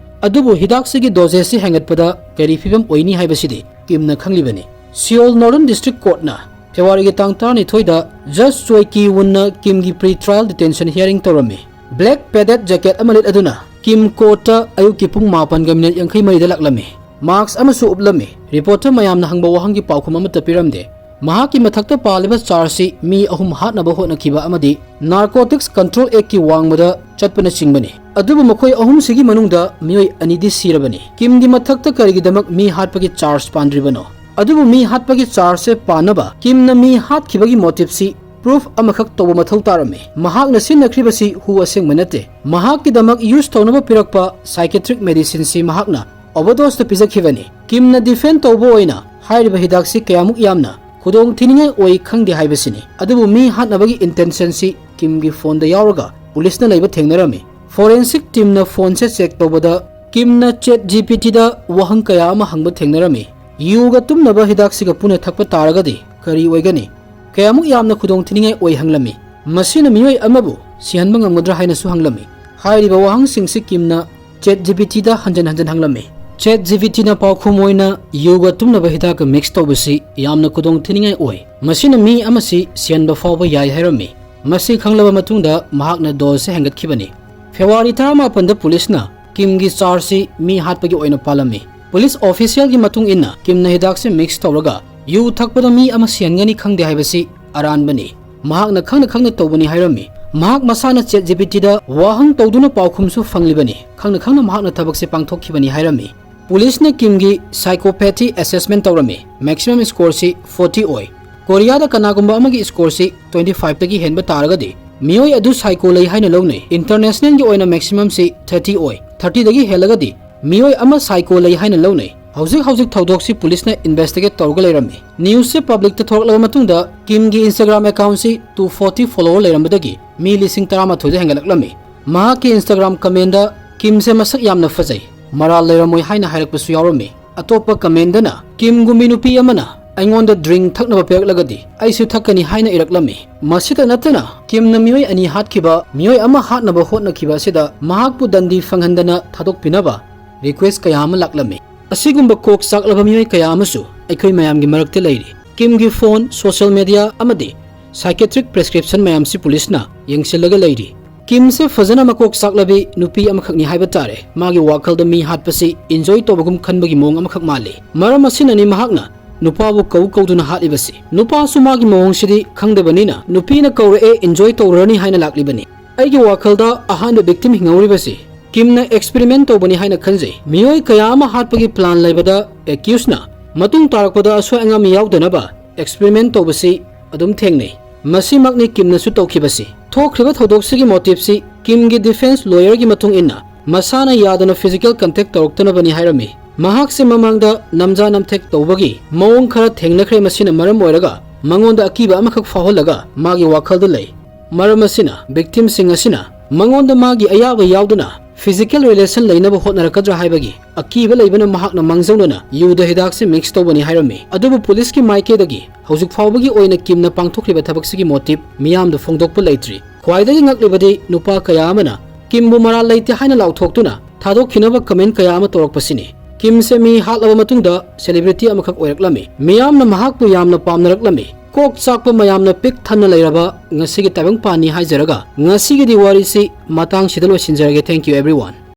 ꯑꯗꯨꯕꯨ ꯍꯤꯗꯥꯛꯁꯤꯒꯤ ꯗꯣꯖꯦꯁꯁꯤ ꯍꯦꯟꯒꯠꯄꯗ ꯀꯔꯤ ꯐꯤꯕꯝ ꯑꯣꯏꯅꯤ ꯍꯥꯏꯕꯁꯤꯗꯤ ꯀꯤꯝꯅ ꯈꯪꯂꯤꯕꯅꯤ꯫ ꯁꯤꯑꯣꯜ ꯅꯣꯔꯗꯔꯟ ꯗꯤꯁꯇ꯭ꯔꯤꯛ ꯀꯣꯔꯠꯅ ꯐꯦꯕ꯭ꯔꯨꯋꯥꯔꯤꯒꯤ ꯇꯥꯡ ꯇꯔꯥꯅꯤꯊꯣꯏꯗ ꯖꯁ ꯆꯣꯏ ꯀꯤ ꯋꯨꯟꯅ ꯀꯤꯝꯒꯤ ꯄ꯭ꯔꯤ ꯇ꯭ꯔꯥꯏꯜ ꯗꯤꯇꯦꯟꯁꯟ ꯍꯤꯌꯥꯔꯤꯡ ꯇꯧꯔꯝꯃꯤ꯫ ꯕ꯭ꯂꯦꯛ ꯄꯦꯗꯦꯠ ꯖꯦꯀꯦꯠ ꯑꯃ ꯂꯤꯠ ꯑꯗꯨꯅ ꯀꯤꯝ ꯀꯣꯔꯠꯇ ꯑꯌꯨꯛꯀꯤ ꯄꯨꯡ ꯃꯥꯄꯟꯒ ꯃꯤꯅꯤꯠ ꯌꯥꯡꯈꯩ ꯃꯔꯤꯗ ꯂꯥꯛꯂꯝꯃꯤ꯫ ꯃꯥꯛꯁ ꯑꯃꯁꯨ ꯎꯞꯂꯝꯃꯤ꯫ ꯔꯤꯄꯣꯔꯇꯔ ꯃꯌꯥꯝꯅ ꯍꯪꯕ ꯋꯥꯍꯪꯒꯤ ꯄꯥꯎꯈꯨꯝ ꯑꯃꯠꯇ ꯄꯤꯔꯝꯗꯦ꯫ ꯃꯍꯥꯛꯀꯤ ꯃꯊꯛꯇ ꯄꯥꯜꯂꯤꯕ ꯆꯥꯔꯖꯁꯤ ꯃꯤ ꯑꯍꯨꯝ ꯍꯥꯠꯅꯕ ꯍꯣꯠꯅꯈꯤꯕ ꯑꯃꯗꯤ Narcotics Control Actꯀꯤ ꯋꯥꯡꯃꯗ ꯆꯠꯄꯅꯆꯤꯡꯕꯅꯤ꯫ ꯑꯗꯨꯕꯨ ꯃꯈꯣꯏ ꯑꯍꯨꯝꯁꯤꯒꯤ ꯃꯅꯨꯡꯗ ꯃꯤꯑꯣꯏ ꯑꯅꯤꯗꯤ ꯁꯤꯔꯕꯅꯤ꯫ ꯀꯤꯝꯒꯤ ꯃꯊꯛꯇ ꯀꯔꯤꯒꯤꯗꯃꯛ ꯃꯤ ꯍꯥꯠꯄꯒꯤ ꯆꯥꯔꯖ ꯄꯥꯟꯗ꯭ꯔꯤꯕꯅꯣ? ꯑꯗꯨꯕꯨ ꯃꯤ ꯍꯥꯠꯄꯒꯤ ꯆꯥꯔꯖꯁꯦ ꯄꯥꯟꯅꯕ ꯀꯤꯝꯅ ꯃꯤ ꯍꯥꯠꯈꯤꯕꯒꯤ ꯃꯣꯇꯤꯞꯁꯤ ꯄ꯭ꯔꯨꯐ ꯑꯃꯈꯛ ꯇꯧꯕ ꯃꯊꯧ ꯇꯥꯔꯝꯃꯤ꯫ ꯃꯍꯥꯛꯅ ꯁꯤꯖꯤꯟꯅꯈ꯭ꯔꯤꯕꯁꯤ ꯍꯨ ꯑꯁꯦꯡꯕ ꯅꯠꯇꯦ꯫ ꯃꯍꯥꯛꯀꯤꯗꯃꯛ ꯌꯨꯁ ꯇꯧꯅꯕ ꯄꯤꯔꯛꯄ psychiatric medicineꯁꯤ ꯃꯍꯥꯛꯅ ꯑꯣꯚꯔꯗꯣꯁꯇ ꯄꯤꯖꯈꯤꯕꯅꯤ꯫ ꯀꯤꯝꯅ ꯗꯤꯐꯦꯟ ꯇꯧꯕ ꯑꯣꯏꯅ ꯍꯥꯏꯔꯤꯕ ꯍꯤꯗꯥꯛꯁꯤ ꯀꯌꯥꯃꯨꯛ ꯌꯥꯝꯅ ꯈꯨꯗꯣꯡ ꯊꯤꯅꯤꯡꯉꯥꯏ ꯑꯣꯏ ꯈꯪꯗꯦ ꯍꯥꯏꯕꯁꯤꯅꯤ꯫ ꯑꯗꯨꯕꯨ ꯃꯤ ꯍꯥꯠꯅꯕꯒꯤ intentionꯁꯤ ꯀꯤꯝꯒꯤ ꯐꯣꯟꯗ ꯌꯥꯎꯔꯒ ꯄꯨꯂꯤꯁꯅ ꯂꯩꯕ ꯊꯦꯡꯅꯔꯝꯃꯤ꯫ Forensic teamꯅ ꯐꯣꯟꯁꯦ ꯆꯦꯛ ꯇꯧꯕꯗ ꯀꯤꯝꯅ ChatGPTꯗ ꯋꯥꯍꯪ ꯀꯌꯥ ꯑꯃ ꯍꯪꯕ ꯊꯦꯡꯅꯔꯝꯃꯤ꯫ ꯌꯨꯒ ꯇꯨꯝꯅꯕ ꯍꯤꯗꯥꯛꯁꯤꯒ ꯄꯨꯟꯅ ꯊꯛꯄ ꯇꯥꯔꯒꯗꯤ ꯀꯔꯤ ꯑꯣꯏꯒꯅꯤ? ꯀꯌꯥꯃꯨꯛ ꯌꯥꯝꯅ ꯈꯨꯗꯣꯡ ꯊꯤꯅꯤꯡꯉꯥꯏ ꯑꯣꯏ ꯍꯪꯂꯝꯃꯤ꯫ ꯃꯁꯤꯅ ꯃꯤꯑꯣꯏ ꯑꯃꯕꯨ ꯁꯤꯍꯟꯕ ꯉꯝꯒꯗ꯭ꯔꯥ ꯍꯥꯏꯅꯁꯨ ꯍꯪꯂꯝꯃꯤ꯫ ꯍꯥꯏꯔꯤꯕ ꯋꯥꯍꯪꯁꯤꯡꯁꯤ ꯀꯤꯝꯅ ChatGPTꯗ ꯍꯟꯖꯟ ꯍꯟꯖꯟ ꯍꯪꯂꯝꯃꯤ꯫ ChatGPTꯅ ꯄꯥꯎꯈꯨꯝ ꯑꯣꯏꯅ ꯌꯨꯒ ꯇꯨꯝꯅꯕ ꯍꯤꯗꯥꯛꯀ mix ꯇꯧꯕꯁꯤ ꯌꯥꯝꯅ ꯈꯨꯗꯣꯡ ꯊꯤꯅꯤꯡꯉꯥꯏ ꯑꯣꯏ꯫ ꯃꯁꯤꯅ ꯃꯤ ꯑꯃꯁꯤ ꯁꯤꯍꯟꯕ ꯐꯥꯎꯕ ꯌꯥꯏ ꯍꯥꯏꯔꯝꯃꯤ꯫ ꯃꯁꯤ ꯈꯪꯂꯕ ꯃꯇꯨꯡꯗ ꯃꯍꯥꯛꯅ doseꯁꯦ ꯍꯦꯟꯒꯠꯈꯤꯕꯅꯤ꯫ February ꯇꯔꯥꯃꯥꯄꯟꯗ ꯄꯨꯂꯤꯁꯅ ꯀꯤꯝꯒꯤ ꯆꯥꯔꯖꯁꯤ ꯃꯤ ꯍꯥꯠꯄꯒꯤ ꯑꯣꯏꯅ ꯄꯥꯜꯂꯝꯃꯤ꯫ ꯄꯨꯂꯤꯁ officialꯒꯤ ꯃꯇꯨꯡ ꯏꯟꯅ ꯀꯤꯝꯅ ꯍꯤꯗꯥꯛꯁꯦ mix ꯇꯧꯔꯒ ꯌꯨ ꯊꯛꯄꯗ ꯃꯤ ꯑꯃ ꯁꯤꯍꯟꯒꯅꯤ ꯈꯪꯗꯦ ꯍꯥꯏꯕꯁꯤ ꯑꯔꯥꯟꯕꯅꯤ꯫ ꯃꯍꯥꯛꯅ ꯈꯪꯅ ꯈꯪꯅ ꯇꯧꯕꯅꯤ ꯍꯥꯏꯔꯝꯃꯤ꯫ ꯃꯍꯥꯛ ꯃꯁꯥꯅ ChatGPTꯗ ꯋꯥꯍꯪ ꯇꯧꯗꯨꯅ ꯄꯥꯎꯈꯨꯝꯁꯨ ꯐꯪꯂꯤꯕꯅꯤ꯫ ꯈꯪꯅ ꯈꯪꯅ ꯃꯍꯥꯛꯅ ꯊꯕꯛꯁꯦ ꯄꯥꯡꯊꯣꯛꯈꯤꯕꯅꯤ ꯍꯥꯏꯔꯝꯃꯤ꯫ ꯄꯨꯂꯤꯁꯅ ꯀꯤꯝꯒꯤ psychopathy assessment ꯇꯧꯔꯝꯃꯤ꯫ Maximum scoreꯁꯤ forty ꯑꯣꯏ꯫ ꯀꯣꯔꯤꯌꯥꯗ ꯀꯅꯥꯒꯨꯝꯕ ꯑꯃꯒꯤ scoreꯁꯤ twenty fiveꯇꯒꯤ ꯍꯦꯟꯕ ꯇꯥꯔꯒꯗꯤ ꯃꯤꯑꯣꯏ ꯑꯗꯨ psycho ꯂꯩ ꯍꯥꯏꯅ ꯂꯧꯅꯩ꯫ Internationalꯒꯤ ꯑꯣꯏꯅ maximumꯁꯤ thirty ꯑꯣꯏ꯫ Thirtyꯗꯒꯤ ꯍꯦꯜꯂꯒꯗꯤ ꯃꯤꯑꯣꯏ ꯑꯃ psycho ꯂꯩ ꯍꯥꯏꯅ ꯂꯧꯅꯩ꯫ ꯍꯧꯖꯤꯛ ꯍꯧꯖꯤꯛ ꯊꯧꯗꯣꯛꯁꯤ ꯄꯨꯂꯤꯁꯅ investigate ꯇꯧꯔꯒ ꯂꯩꯔꯝꯃꯤ꯫ Newsꯁꯤ publicꯇ ꯊꯣꯔꯛꯂꯕ ꯃꯇꯨꯡꯗ ꯀꯤꯝꯒꯤ Instagram accountꯁꯤ two forty follower ꯂꯩꯔꯝꯕꯗꯒꯤ ꯃꯤ ꯂꯤꯁꯤꯡ ꯇꯔꯥꯃꯥꯊꯣꯏꯗ ꯍꯦꯟꯒꯠꯂꯛꯂꯝꯃꯤ꯫ ꯃꯍꯥꯛꯀꯤ Instagram commentꯗ ꯀꯤꯝꯁꯦ ꯃꯁꯛ ꯌꯥꯝꯅ ꯐꯖꯩ, ꯃꯔꯥꯜ ꯂꯩꯔꯝꯃꯣꯏ ꯍꯥꯏꯅ ꯍꯥꯏꯔꯛꯄꯁꯨ ꯌꯥꯎꯔꯝꯃꯤ꯫ ꯑꯇꯣꯞꯄ commentꯗꯅ ꯀꯤꯝꯒꯨꯝꯕꯤ ꯅꯨꯄꯤ ꯑꯃꯅ ꯑꯩꯉꯣꯟꯗ drink ꯊꯛꯅꯕ ꯄꯤꯔꯛꯂꯒꯗꯤ ꯑꯩꯁꯨ ꯊꯛꯀꯅꯤ ꯍꯥꯏꯅ ꯏꯔꯛꯂꯝꯃꯤ꯫ ꯃꯁꯤꯇ ꯅꯠꯇꯅ ꯀꯤꯝꯅ ꯃꯤꯑꯣꯏ ꯑꯅꯤ ꯍꯥꯠꯈꯤꯕ ꯃꯤꯑꯣꯏ ꯑꯃ ꯍꯥꯠꯅꯕ ꯍꯣꯠꯅꯈꯤꯕ ꯑꯁꯤꯗ ꯃꯍꯥꯛꯄꯨ ꯗꯟꯗꯤ ꯐꯪꯍꯟꯗꯅ ꯊꯥꯗꯣꯛꯄꯤꯅꯕ request ꯀꯌꯥ ꯑꯃ ꯂꯥꯛꯂꯝꯃꯤ꯫ ꯑꯁꯤꯒꯨꯝꯕ ꯀꯣꯛ ꯆꯥꯛꯂꯕ ꯃꯤꯑꯣꯏ ꯀꯌꯥ ꯑꯃꯁꯨ ꯑꯩꯈꯣꯏ ꯃꯌꯥꯝꯒꯤ ꯃꯔꯛꯇ ꯂꯩꯔꯤ꯫ ꯀꯤꯝꯒꯤ phone, social media ꯑꯃꯗꯤ psychiatric prescription ꯃꯌꯥꯝꯁꯤ ꯄꯨꯂꯤꯁꯅ ꯌꯦꯡꯁꯤꯜꯂꯒ ꯂꯩꯔꯤ꯫ ꯀꯤꯝꯁꯦ ꯐꯖꯅ ꯃꯀꯣꯛ ꯆꯥꯛꯂꯕꯤ ꯅꯨꯄꯤ ꯑꯃꯈꯛꯅꯤ ꯍꯥꯏꯕ ꯇꯥꯔꯦ꯫ ꯃꯥꯒꯤ ꯋꯥꯈꯜꯗ ꯃꯤ ꯍꯥꯠꯄꯁꯤ enjoy ꯇꯧꯕꯒꯨꯝ ꯈꯟꯕꯒꯤ ꯃꯑꯣꯡ ꯑꯃꯈꯛ ꯃꯥꯜꯂꯤ꯫ ꯃꯔꯝ ꯑꯁꯤꯅꯅꯤ ꯃꯍꯥꯛꯅ ꯅꯨꯄꯥꯕꯨ ꯀꯧ ꯀꯧꯗꯨꯅ ꯍꯥꯠꯂꯤꯕꯁꯤ꯫ ꯅꯨꯄꯥꯁꯨ ꯃꯥꯒꯤ ꯃꯑꯣꯡꯁꯤꯗꯤ ꯈꯪꯗꯕꯅꯤꯅ ꯅꯨꯄꯤꯅ ꯀꯧꯔꯛꯑꯦ, enjoy ꯇꯧꯔꯅꯤ ꯍꯥꯏꯅ ꯂꯥꯛꯂꯤꯕꯅꯤ꯫ ꯑꯩꯒꯤ ꯋꯥꯈꯜꯗ ꯑꯍꯥꯟꯕ victim ꯍꯤꯡꯍꯧꯔꯤꯕꯁꯤ ꯀꯤꯝꯅ experiment ꯇꯧꯕꯅꯤ ꯍꯥꯏꯅ ꯈꯟꯖꯩ꯫ ꯃꯤꯑꯣꯏ ꯀꯌꯥ ꯑꯃ ꯍꯥꯠꯄꯒꯤ plan ꯂꯩꯕꯗ accusedꯅ ꯃꯇꯨꯡ ꯇꯥꯔꯛꯄꯗ ꯑꯁꯣꯏ ꯑꯉꯥꯝ ꯌꯥꯎꯗꯅꯕ experiment ꯇꯧꯕꯁꯤ ꯑꯗꯨꯝ ꯊꯦꯡꯅꯩ꯫ ꯃꯁꯤꯃꯛꯅꯤ ꯀꯤꯝꯅꯁꯨ ꯇꯧꯈꯤꯕꯁꯤ꯫ ꯊꯣꯛꯈ꯭ꯔꯤꯕ ꯊꯧꯗꯣꯛꯁꯤꯒꯤ motiveꯁꯤ ꯀꯤꯝꯒꯤ defence lawyerꯒꯤ ꯃꯇꯨꯡ ꯏꯟꯅ ꯃꯁꯥꯅ ꯌꯥꯗꯅ physical contact ꯇꯧꯔꯛꯇꯅꯕꯅꯤ ꯍꯥꯏꯔꯝꯃꯤ꯫ ꯃꯍꯥꯛꯁꯦ ꯃꯃꯥꯡꯗ ꯅꯝꯖꯥ ꯅꯝꯊꯦꯛ ꯇꯧꯕꯒꯤ ꯃꯑꯣꯡ ꯈꯔ ꯊꯦꯡꯅꯈ꯭ꯔꯦ, ꯃꯁꯤꯅ ꯃꯔꯝ ꯑꯣꯏꯔꯒ ꯃꯉꯣꯟꯗ ꯑꯀꯤꯕ ꯑꯃꯈꯛ ꯐꯥꯎꯍꯜꯂꯒ ꯃꯥꯒꯤ ꯋꯥꯈꯜꯗ ꯂꯩ꯫ ꯃꯔꯝ ꯑꯁꯤꯅ victimꯁꯤꯡ ꯑꯁꯤꯅ ꯃꯉꯣꯟꯗ ꯃꯥꯒꯤ ꯑꯌꯥꯕ ꯌꯥꯎꯗꯅ physical relation ꯂꯩꯅꯕ ꯍꯣꯠꯅꯔꯛꯀꯗ꯭ꯔꯥ ꯍꯥꯏꯕꯒꯤ ꯑꯀꯤꯕ ꯂꯩꯕꯅ ꯃꯍꯥꯛꯅ ꯃꯥꯡꯖꯧꯅꯅ ꯌꯨꯗ ꯍꯤꯗꯥꯛꯁꯤ mix ꯇꯧꯕꯅꯤ ꯍꯥꯏꯔꯝꯃꯤ꯫ ꯑꯗꯨꯕꯨ ꯄꯨꯂꯤꯁꯀꯤ ꯃꯥꯏꯀꯩꯗꯒꯤ ꯍꯧꯖꯤꯛ ꯐꯥꯎꯕꯒꯤ ꯑꯣꯏꯅ ꯀꯤꯝꯅ ꯄꯥꯡꯊꯣꯛꯈ꯭ꯔꯤꯕ ꯊꯕꯛꯁꯤꯒꯤ motive ꯃꯤꯌꯥꯝꯗ ꯐꯣꯡꯗꯣꯛꯄ ꯂꯩꯇ꯭ꯔꯤ꯫ ꯈ꯭ꯋꯥꯏꯗꯒꯤ ꯉꯛꯂꯤꯕꯗꯤ ꯅꯨꯄꯥ ꯀꯌꯥ ꯑꯃꯅ ꯀꯤꯝꯕꯨ ꯃꯔꯥꯜ ꯂꯩꯇꯦ ꯍꯥꯏꯅ ꯂꯥꯎꯊꯣꯛꯇꯨꯅ ꯊꯥꯗꯣꯛꯈꯤꯅꯕ comment ꯀꯌꯥ ꯑꯃ ꯇꯧꯔꯛꯄꯁꯤꯅꯤ꯫ ꯀꯤꯝꯁꯦ ꯃꯤ ꯍꯥꯠꯂꯕ ꯃꯇꯨꯡꯗ celebrity ꯑꯃꯈꯛ ꯑꯣꯏꯔꯛꯂꯝꯃꯤ꯫ ꯃꯤꯌꯥꯝꯅ ꯃꯍꯥꯛꯄꯨ ꯌꯥꯝꯅ ꯄꯥꯝꯅꯔꯛꯂꯝꯃꯤ꯫ ꯀꯣꯛ ꯆꯥꯛꯄ ꯃꯌꯥꯝꯅ ꯄꯤꯛ ꯊꯟꯅ ꯂꯩꯔꯕ ꯉꯁꯤꯒꯤ ꯇꯥꯏꯕꯪꯄꯥꯟꯅꯤ ꯍꯥꯏꯖꯔꯒ ꯉꯁꯤꯒꯤꯗꯤ ꯋꯥꯔꯤꯁꯤ ꯃꯇꯥꯡꯁꯤꯗ ꯂꯣꯏꯁꯤꯟꯖꯔꯒꯦ꯫ Thank you everyone꯫